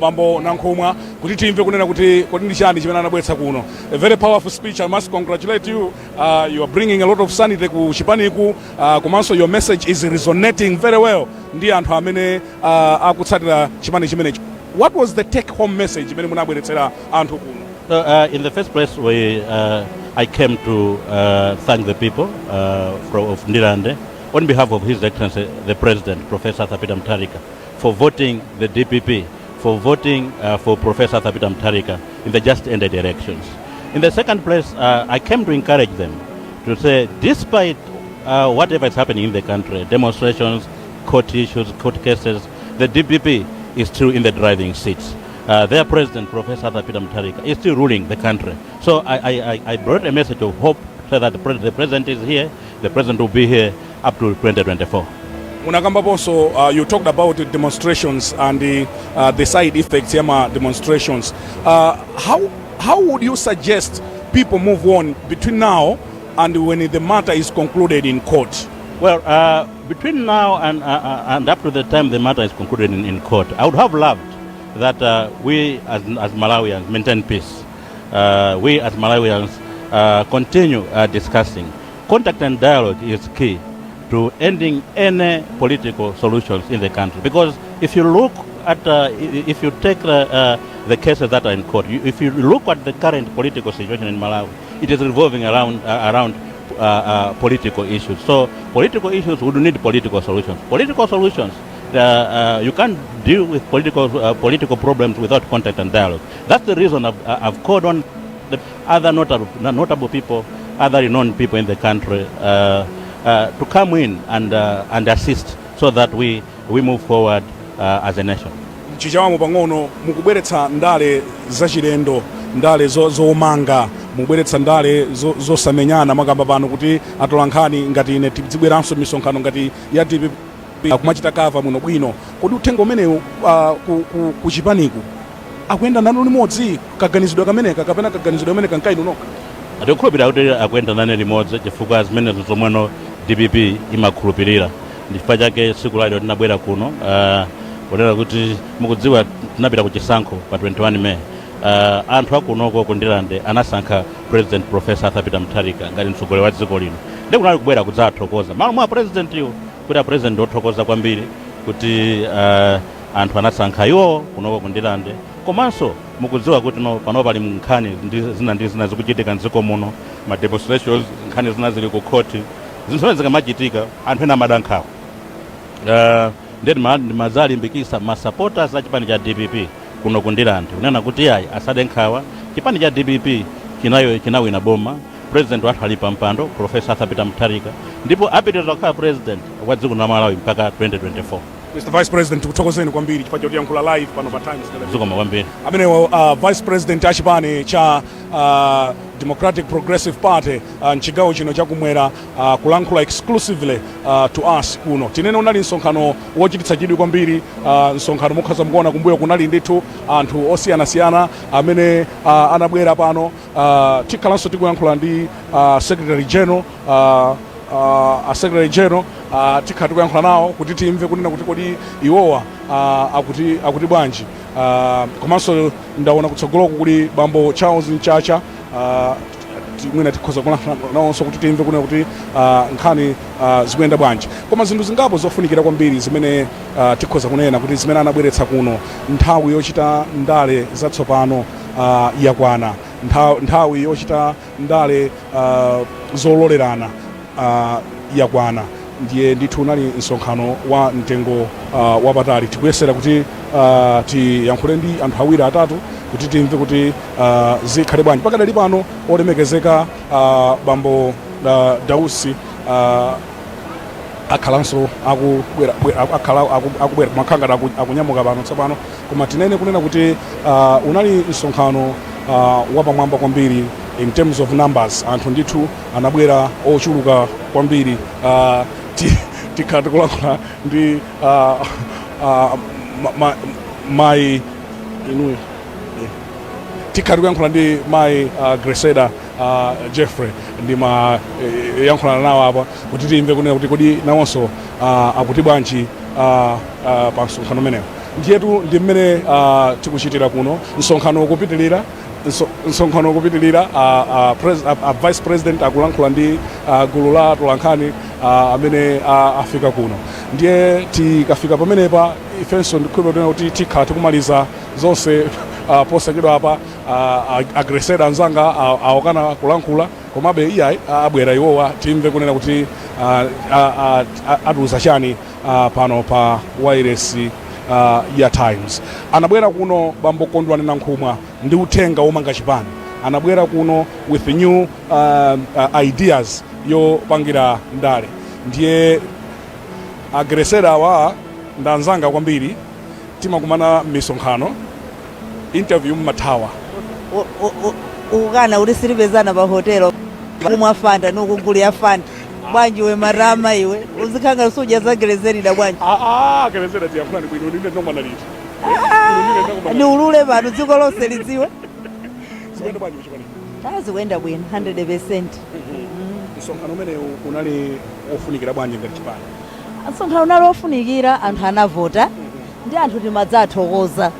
bambo Nankhumwa kuti timve kunena kuti kodi ndi chani chimene anabweretsa kuno. A very powerful speech. I must congratulate you. You are bringing a lot of sanity ku chipaniku, komanso your message is resonating very well ndi anthu amene akutsatira chipani chimenechi. What was the take home message imene munabweretsera anthu kuno? So, in the first place, I came to thank the people of Ndirande on behalf of His Excellency the President, Professor Arthur Peter Mutharika, for voting the DPP, for voting for Professor Arthur Peter Mutharika in the just ended elections. In the second place, I came to encourage them to say, despite whatever is happening in the country, demonstrations, court issues, court cases, the DPP is still in the driving seat. Their president, Professor Arthur Peter Mutharika, is still ruling the country. So I brought a message of hope so that the president is here, the president will be here up to 2024. Munakambaponso, you talked about the demonstrations and the side effects ya ma demonstrations. How would you suggest people move on between now and when the matter is concluded in court? Well, between now and up to the time the matter is concluded in court, I would have loved that we as Malawians maintain peace. We as Malawians continue discussing. Contact and dialogue is key to ending any political solutions in the country. Because if you look at, if you take the cases that are in court, if you look at the current political situation in Malawi, it is revolving around political issues. So political issues would need political solutions. Political solutions, you can't deal with political problems without contact and dialogue. That's the reason I've called on the other notable people, other renowned people in the country to come in and assist so that we move forward as a nation. Chichawamo pang'ono, mukubweretsa ndale zachilendo, ndale zomanga, mukubweretsa ndale zosamenyana. Mwakamba pano kuti atolankhani ngati ine tizibweranso misonkhano ngati ya DPP kumachita cover muno bwino. Kodi uthenga umenewu ku chipaniku akuyenda nanu limodzi, kaganizidwe kameneka, kapena kaganizidwe kamene kankainu nokha? Ndikukhulupirira kuti akuyenda nane limodzi, chifukwa zimenezo zomweno DPP imakhulupirira. Ndi chifukwa chake tsiku lalero tinabwera kuno, kunena kuti mukudziwa tinapita ku chisankho pa 21 May. Anthu akunoko ku Ndirande anasankha President Professor Arthur Peter Mutharika ngati mtsogoleri wa dziko lino. Ndi kunali kubwera kudzathokoza malo mwa president iwo, kuti a president othokoza kwambiri kuti anthu anasankha iwo kunoko ku Ndirande. Komanso mukudziwa kuti no pano pali nkhani ndi zina ndi zina zikuchitika mdziko muno, ma demonstrations, nkhani zina zili ku khoti. Zinthu zimene zikamachitika, anthu ena amada nkhawa. Ndiye ndimadzalimbikitsa ma supporters a chipani cha DPP kuno ku Ndirande kunena kuti ayi, asade nkhawa, chipani cha DPP chinayo chinawina boma, president wathu ali pa mpando, Professor Arthur Peter Mutharika, ndipo apitiriza kukhala president wa dziko la Malawi mpaka 2024. Mr Vice President, tikuthokozeni kwambiri chifukwa chotiyankhula live pano pa Times Television. Zikomo kwambiri. Amenewo vice president achipani cha Democratic Progressive Party mchigawo chino chakumwera, kulankhula exclusively to us kuno. Tinene unali msonkhano wochititsa chidwi kwambiri. Msonkhano mukhoza mukuona kumbuyo kunali ndithu anthu osiyanasiyana amene anabwera pano. Tikhalanso tikuyankhula ndi secretary general, a secretary general, tikhala tikuyankhula nawo kuti timve kunena kuti kodi iwowa akuti bwanji. Komanso ndaona kutsogoloku kuli bambo Charles Mchacha. Mwina tikhoza kulankhula nawonso kuti timve kunena kuti nkhani zikuyenda bwanji. Koma zinthu zingapo zofunikira kwambiri zimene tikhoza kunena kuti zimene anabweretsa kuno, nthawi yochita ndale zatsopano yakwana, nthawi yochita ndale zololerana yakwana. Ndiye ndithu unali msonkhano wa mtengo wapatali. Tikuyesera kuti tiyankhule ndi anthu awiri atatu kuti timve kuti zikhale bwanji. Pakadali pano olemekezeka bambo Dausi akhalanso akubwera, akhala akubwera, kumakhala ngati akunyamuka pano tsopano. Koma tinene kunena kuti unali msonkhano wapamwamba kwambiri in terms of numbers. Anthu ndithu anabwera ochuluka kwambiri. Tikhala tikulankhula ndi mayi inuyo. Tikhala tikuyankhula ndi mayi Greseda Jeffrey ndi ma yankhulana nawo apa kuti timve kunena kuti kodi nawonso akuti bwanji pa msonkhano umenewo. Ndiyetu ndi mmene tikuchitira kuno. Msonkhano ukupitilira, msonkhano ukupitilira. Vice President akulankhula ndi gulu la atolankhani amene afika kuno. Ndiye tikafika pamenepa, ifenso ndikhulupirira kuti tikhala tikumaliza zonse posachedwa apa. A Greseda anzanga awakana kulankhula, komabe iyayi, abwera iwowa, timve kunena kuti atiuza chani pano pa wairesi ya Times. Anabwera kuno bambo Kondwani Nankhumwa ndi uthenga womanga chipani. Anabwera kuno with new ideas yopangira ndale. Ndiye a Greseda awa ndanzanga kwambiri, timakumana m'misonkhano, interview mmathawa. Ukukana kuti silipezana pa hotelo kumwa Fanta, nikugulira Fanta bwanji? We marama iwe, uzikhanga sudya za Grezelida bwanji? Aa, Greseda, tiyankhulani bwino. Ndine ndinomwana liti? Ni ulule pano dziko lonse lidziwe. Zikuyenda bwanji kuchipani? Tazikuyenda bwino 100%. Msonkhano umenewu unali wofunikira bwanji ngati chipani? Msonkhano unali wofunikira. Anthu anavota ndi anthu timadzathokoza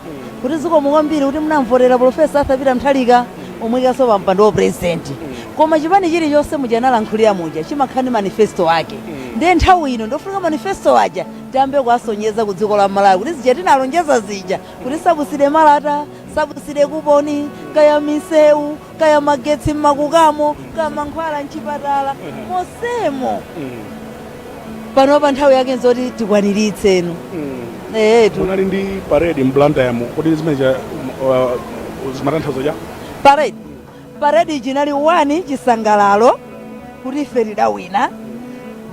kuti zikomo kwambiri kuti munamvotera Professor Arthur Peter Mutharika omwekanso pa mpando wa president. Koma chipani chilichonse muja analankhulira muja chimakhala ndi manifesto ake. Ndiye nthawi ino ndofunika manifesto aja tiyambe kuwasonyeza ku dziko la Malawi kuti zija tinalonjeza zija, kuti subsidy malata, subsidy kuponi, kaya misewu, kaya magetsi mmakukamo, kaya mankhwala mchipatala mosemo, pano pa nthawi yake nzoti tikwaniritse etu. Munali ndi parade m'Blantyremo, kodi zimene zimatanthauza cha Parade chinali 1 chisangalalo kuti ife tidawina,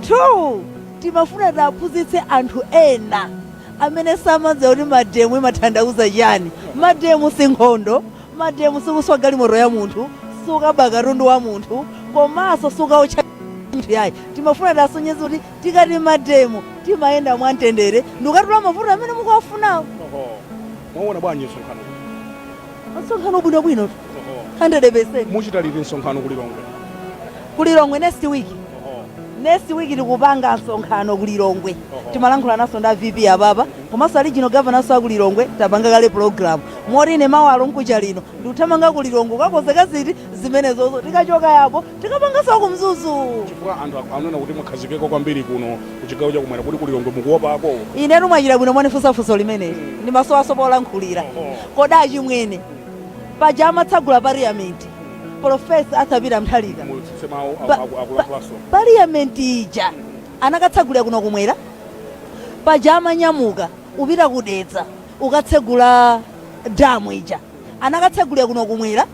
2 timafuna tiaphunzitse anthu ena amene samadziwa kuti mademo imatanthauza chani. Mademo si nkhondo, mademo sikuswa galimoto ya munthu, sukaba katundu wa munthu, komanso sukaotcha munthu yayi. Timafuna tiasonyeze kuti tikati mademo timayenda mwamtendere ndikukatula mavuto amene mukuwafunawo. Mwaona bwanji msonkhano? Msonkhano bwinobwino 100%. Muchita liti msonkhano kulilongwe? Kulilongwe next week. Next week tikupanga msonkhano kulilongwe. Timalankhula naso nda VP apapa, komanso regional governor so akulilongwe. Tapanga kale program moti ine mawalo nkucha lino ndikuthamanga kulilongwe kakozeka ziti zimenezozo. Tikachoka yapo tikapanganso kumzuzu. Chifukwa anthu anena kuti mwakhazikeko kwambiri kuno kuchigawo chakumwera, kuti kulilongwe mukuopako? Inetu mwachita bwino mwanifunsafunso limeneli, ndimasowaso polankhulira. Kodi achimwene, paja amatsagula parliament Professor Arthur Peter Mutharika, Mutsitse mawu. Akulankhulanso. Parliament ija anakatsagulira kuno kumwera? Paja amanyamuka upita kudedza ukatsegula damu ija, anakatsegulira kuno kumwera?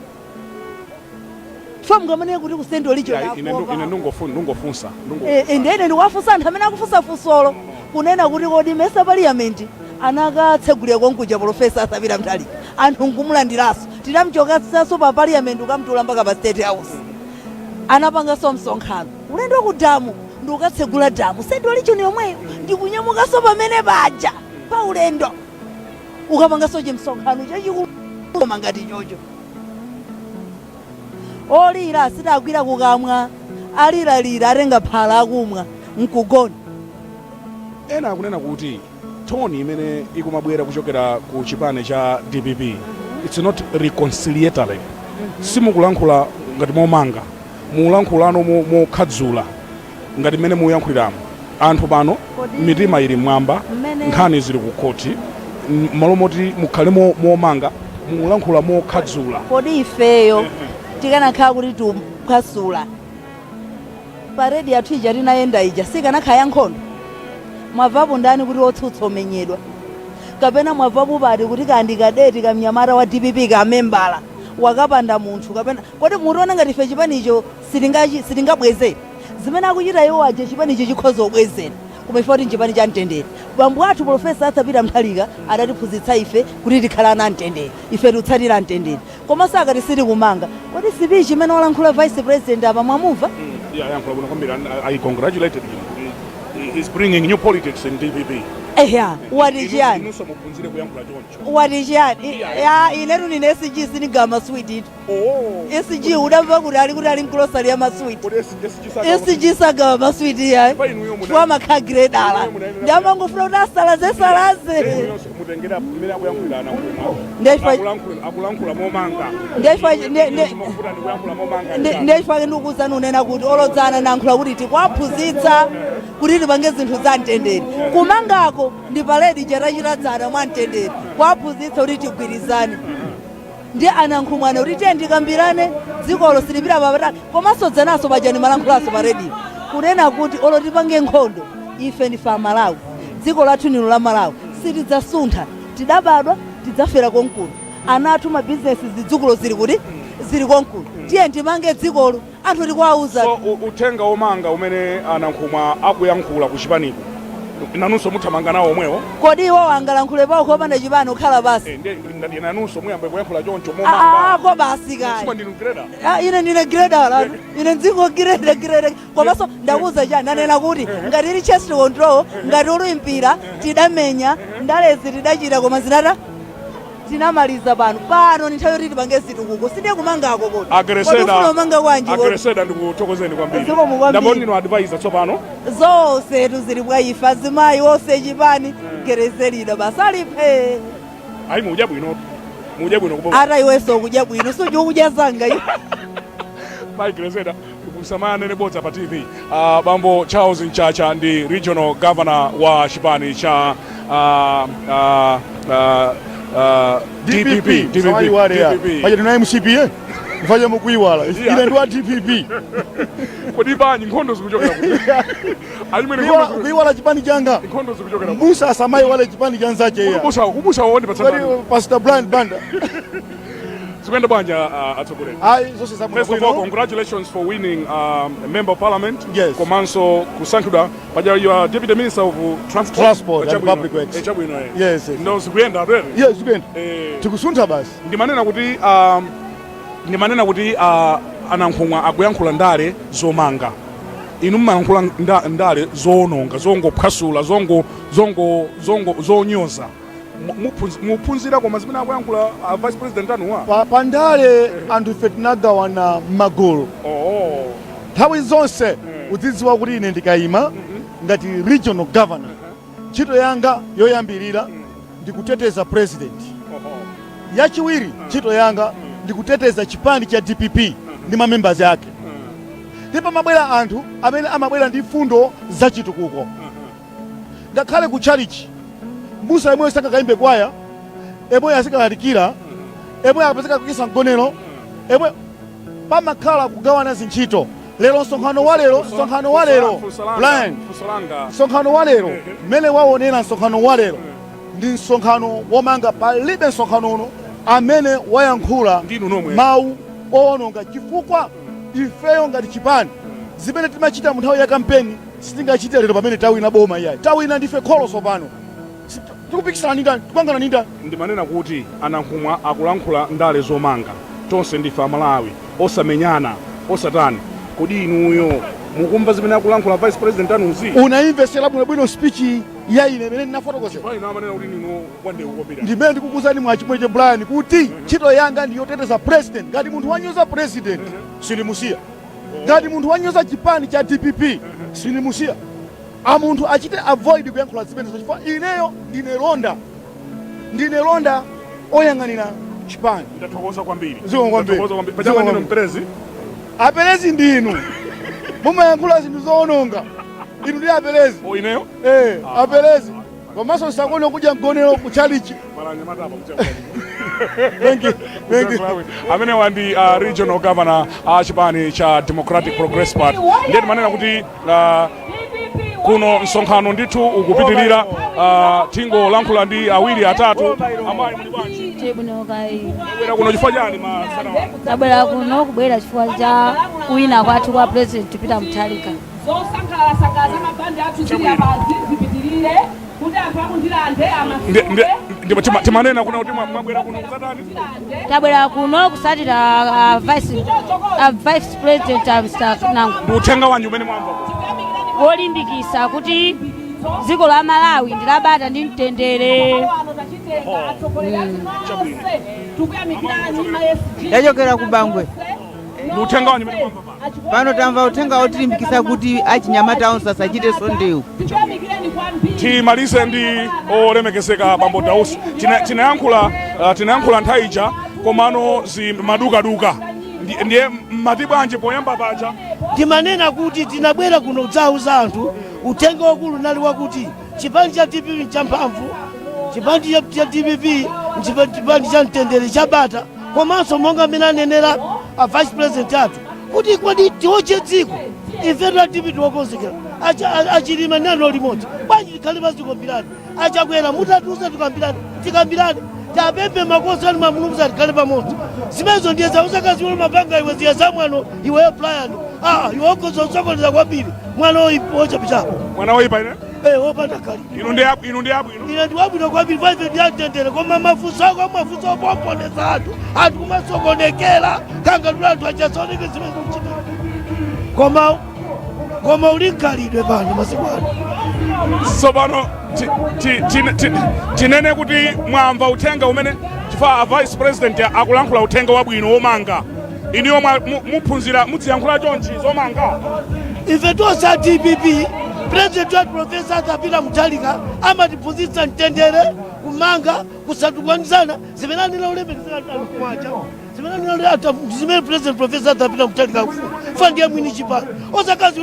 Chifukwa mungamanene kuti ku Central Region Ine ine ndingofunsa. Ndene ndikuwafunsa anthu amene akufunsa funsolo kunena kuti kodi mesa parliament anakatsegulira konkuja Professor Arthur Peter Mutharika, anthu nkumulandiranso, tinamchokasanso pa parliament ukamtula mpaka pa State House, anapanganso msonkhano ulendo ku damu ndi ukatsegula damu Central Region yomweyo, ndikunyamukanso pamene paja pa ulendo ukapanganso chimsonkhano chachikulu ngati chocho? Olira sidagwira kukamwa, aliralira atenga phala akumwa nkugona. Ena akunena kuti tone imene ikumabwera kuchokera ku chipani cha DPP, it's not reconciliatory, simukulankhula ngati momanga. Mulankhulano mokhadzula ngati mmene muyankhuliramo anthu pano, mitima ili mmwamba, nkhani zili ku khoti, malo moti mukhale momanga, mulankhula mokhadzula. Kodi ifeyo tikanakhala kuti tikuphwasula, paredi yathu ija tinayenda ija sikanakhala ya nkhondo? Mwamvapo ndani kuti otsutsa omenyedwa? Kapena mwamvapo pati kuti kandi kadeti kamnyamata wa DPP kamembala wakapanda munthu kapena? Kodi mutiona ngati ife chipanicho sitingabwezere zimene akuchita iwo aja? Chipanicho chikhoza kubwezera, koma ife kuti nchipani cha mtendere. Bambo athu Profesa Arthur Peter Mutharika adatiphunzitsa ife kuti tikhala ana mtendere. Ife tikutsatira mtendere. Komanso akati sitikumanga, kodi speech imene walankhula vice president apa mwamumva? Yeah, yankhula bwino kwambiri and I congratulated him kuti he's bringing new politics in DPP. Eya, wati chiyani? Inunso muphunzire kuyankhula choncho. Wati chiyani? Ya, inetu nine SG, sinigawa maswiti itu. SG udamva kuti ali mkulosali ya maswiti? SG sagawa maswiti ya chifukwa amakhala gredala, ndi amangofuna kuti asalaze salaze. Mutengera mmene akuyankhulira anankhuma. Akulankhula momanga. Mukufuta ndi kuyankhula momanga. Ndechifukwa ndikukuuzani unena kuti olodzana nankhula kuti tikuwaphunzitsa kuti tipange zinthu za mtendere. Kumangako ndi paredi chatachitadzana mwa mtendere, kuwaphunzitsa kuti tigwirizane ndi anankhumwana kuti tiye ndikambirane, dzikolo silipita papatali. Komanso dzanaso paja ndimalankhulaso pa rediyo kunena kuti olo tipange nkhondo, ife ndife Amalawi, dziko lathu nilo la Malawi, sitidzasuntha. Tidabadwa, tidzafera konkuno, ana athu, mabizinesi, zidzukulu zili kuti zili konkuno. Tiye timange dzikolo, anthu tikuwauza. So uthenga womanga umene anankhumwa akuyankhula ku chipaniku, nanunso muthamanga nawo omwewo? Kodi iwo angalankhule pawo kopanda chipani kukhala basi? Ndati nanunso muyambe kuyankhula choncho momanga. Ko basi kaya. Sima ndinu greda. Ah, ine ndine greda latu, ine ndzingo greda greda. Komanso ndakuuza chani? Ndanena kuti ngati ili chest control, ngati uli mpira tidamenya, ndalezi tidachita, koma zinata tinamaliza. Pano pano ni nthawi yoti tipange zitukuko, sindiye kumangako. Kodi kodi ufuna kumanga kwanji kodi? A Grezelder, ndikuthokozeni kwambiri. Zikomo kwambiri. Ndabona ndinu advisor tsopano. Zonse tuzili bwa ife azimayi onse chipani Grezelder basi aliphe. Ayi, mudya bwino, mudya bwino kuboma. Ata iwenso ukudya bwino, suja ukudya zanga iwe. Mai Grezelder, musamanene bodza pa TV. Bambo Charles Mchacha ndi regional governor wa chipani cha DPP. DPP. Samayiwale. DPP. Paja ndina MCP, eh? Mfaje mukuiwala. Ine ndi wa DPP. Kodi banyi nkhondo zikuchokera kuti, ayimwene? Nkhondo Kuiwala chipani changa. Nkhondo zikuchokera kuti? Mbusa asamayiwale chipani chanzache ya. Ubusa, ubusa woni Kodi patsana? Pastor Brian Banda. Zikuyenda bwanja, atsogoleri? Ayi, zonse zabwino. First of all, congratulations for winning a member of parliament. Yes. Komanso kusankhidwa paja you are deputy minister of transport. Transport and Chabwino. Public Works. Chabwino, eh. Yes. No, zikuyenda atwere. Yes, zikuyenda. Eh. Tikusuntha basi. Ndimanena kuti anankhumwa akuyankhula ndale zomanga, inu mmayankhula ndale zoononga, zongophwasula, zongo zongo zongo zonyoza. Muphunzira koma zimene akuyankhula vice president anuwa? Pa ndale anthu ife tinagawana m'magulu. Nthawi zonse udzidziwa kuti ine ndikayima ngati regional governor, ntchito yanga yoyambirira ndikuteteza president. Yachiwiri, ntchito yanga ndikuteteza chipani cha DPP ndi mamembers ake. Ndipo pamabwera anthu amene amabwera ndi fundo zachitukuko. Ngakhale ku chalichi, mbusa yemweyo sangakayimbe kwaya, emweyo azikalalikira, emweyo akapezeka kukisa mgonero, emwe pamakhala kugawana zintchito. Lero msonkhano wa lero, msonkhano wa lero, Brian, Funso langa. Msonkhano wa lero, mmene waonera msonkhano wa lero, ndi msonkhano womanga. Palibe msonkhano uno amene wayankhula Ndinu nomwe. mawu owononga, chifukwa ifeyo ngati chipani, zimene timachita mu nthawi ya kampeni sitingachite lero pamene tawina boma. Iyayi, tawina, ndife kholo tsopano. Tikupikisana ndi ndani? Tikukangana ndi ndani? Ndimanena kuti anankhumwa akulankhula ndale zomanga, tonse ndife Amalawi, osamenyana, osatani. Kodi inuyo mukumva zimene akulankhula vice president anuzi? Unayimvesera bwinobwino speech ya ine imene ndinafotokozera? Inu amanena kuti ninu wandewu kwambiri. Ndimene ndikukuuzani mwachimweche, Brian, kuti ntchito yanga ndi yoteteza president. Ngati munthu wanyoza president, sindimusiya. Ngati munthu wanyoza chipani cha DPP, sindimusiya. A munthu achite avoid kuyankhula zimenezo, chifukwa ineyo ndine londa, ndine londa oyang'anira chipani. Ndathokoza kwambiri. Zikomo kwambiri. Ndathokoza kwambiri. Zikomo Pachama ndinu kwambiri. mperezi. Aperezi ndinu mumayankhula zinthu zoononga inu ndi aperezi. Ineyo? Eh, aperezi komanso nsakone kudya mgonero ku chalichi. Thank you. Thank you. Amenewa ndi regional governor a chipani cha Democratic Progressive Party. Ndiye timanena kuti kuno msonkhano ndithu ukupitirira. Tingolankhula ndi awiri atatu. Amayi, muli bwanji? Tibwino kai. Mwabwera kuno chifukwa chani masana wano? Tabwera kuno kubwera chifukwa cha kuwina kwathu kwa President Peter Mutharika. Zosangalatsa mabandi athu zili apazi zipitirire kuti anthu akundilande. Ndipo timanena kuna kuti mwabwera kuno kudzatani? Tabwera kuno kusatira vice president, Mr. Nangu. Ndi uthenga wanji umene mwamva? Wolimbikisa kuti dziko la Malawi ndi labata ndi mtendere. Tachokera ku Bangwe. Ndi uthenga wanji umene mwamva? Pano tamva uthenga wotilimbikitsa kuti achinyamata onse asachitenso ndewu. Timalize ndi olemekezeka bambo Dausi. Tinayankhula nthawi ija, komano zimadukaduka. Ndiye mmati bwanji poyamba paja? Timanena kuti tinabwera kuno kudzauza anthu uthenga wakulu nali wakuti chipani cha DPP nchamphamvu, chipani cha DPP chipani cha mtendere, chabata, komanso monga amene anenera a vice president athu kuti kodi tiwoche dziko, ifetu a DPP tiwokonzekera. Achilima nalo limodzi bwanji tikhale pazikombirani? Achakwera, mutatiuza tikambirani, tikambirani, tapempe makosi ani mamulumza, tikhale pamodzi. Zimenezo ndiye zausakaziwolo mapanga iwe ziya za mwano iweyo Brian. Ah, iwe ukhoza kusokoneza kwambiri, mwana wochapichapo. Mwana woyipa ine? Eh, wopanda kali. Inu ndi abwino. Ine ndi wabwino kwambiri, paife ndi amtendere, koma mafunso ako, mafunso opomponeza anthu, anthu kumasokonekera kangatula anthu achasaoneke zimene zikuchitika, koma uli mkhalidwe pano masiku ano. Tsopano tinene kuti mwamva uthenga umene, chifukwa a vice president akulankhula uthenga wabwino womanga, iniyo muphunzira mudziyankhula chonchi zomanga? Ife tonse a DPP, president wathu Professor Arthur Peter Mutharika amatiphunzitsa mtendere, kumanga, kusatukwanizana, zimene anena ulemekezeka mwacha, zimene anena zimene president Professor Arthur Peter Mutharika akufuna fa ndiye mwini chipani osakazi.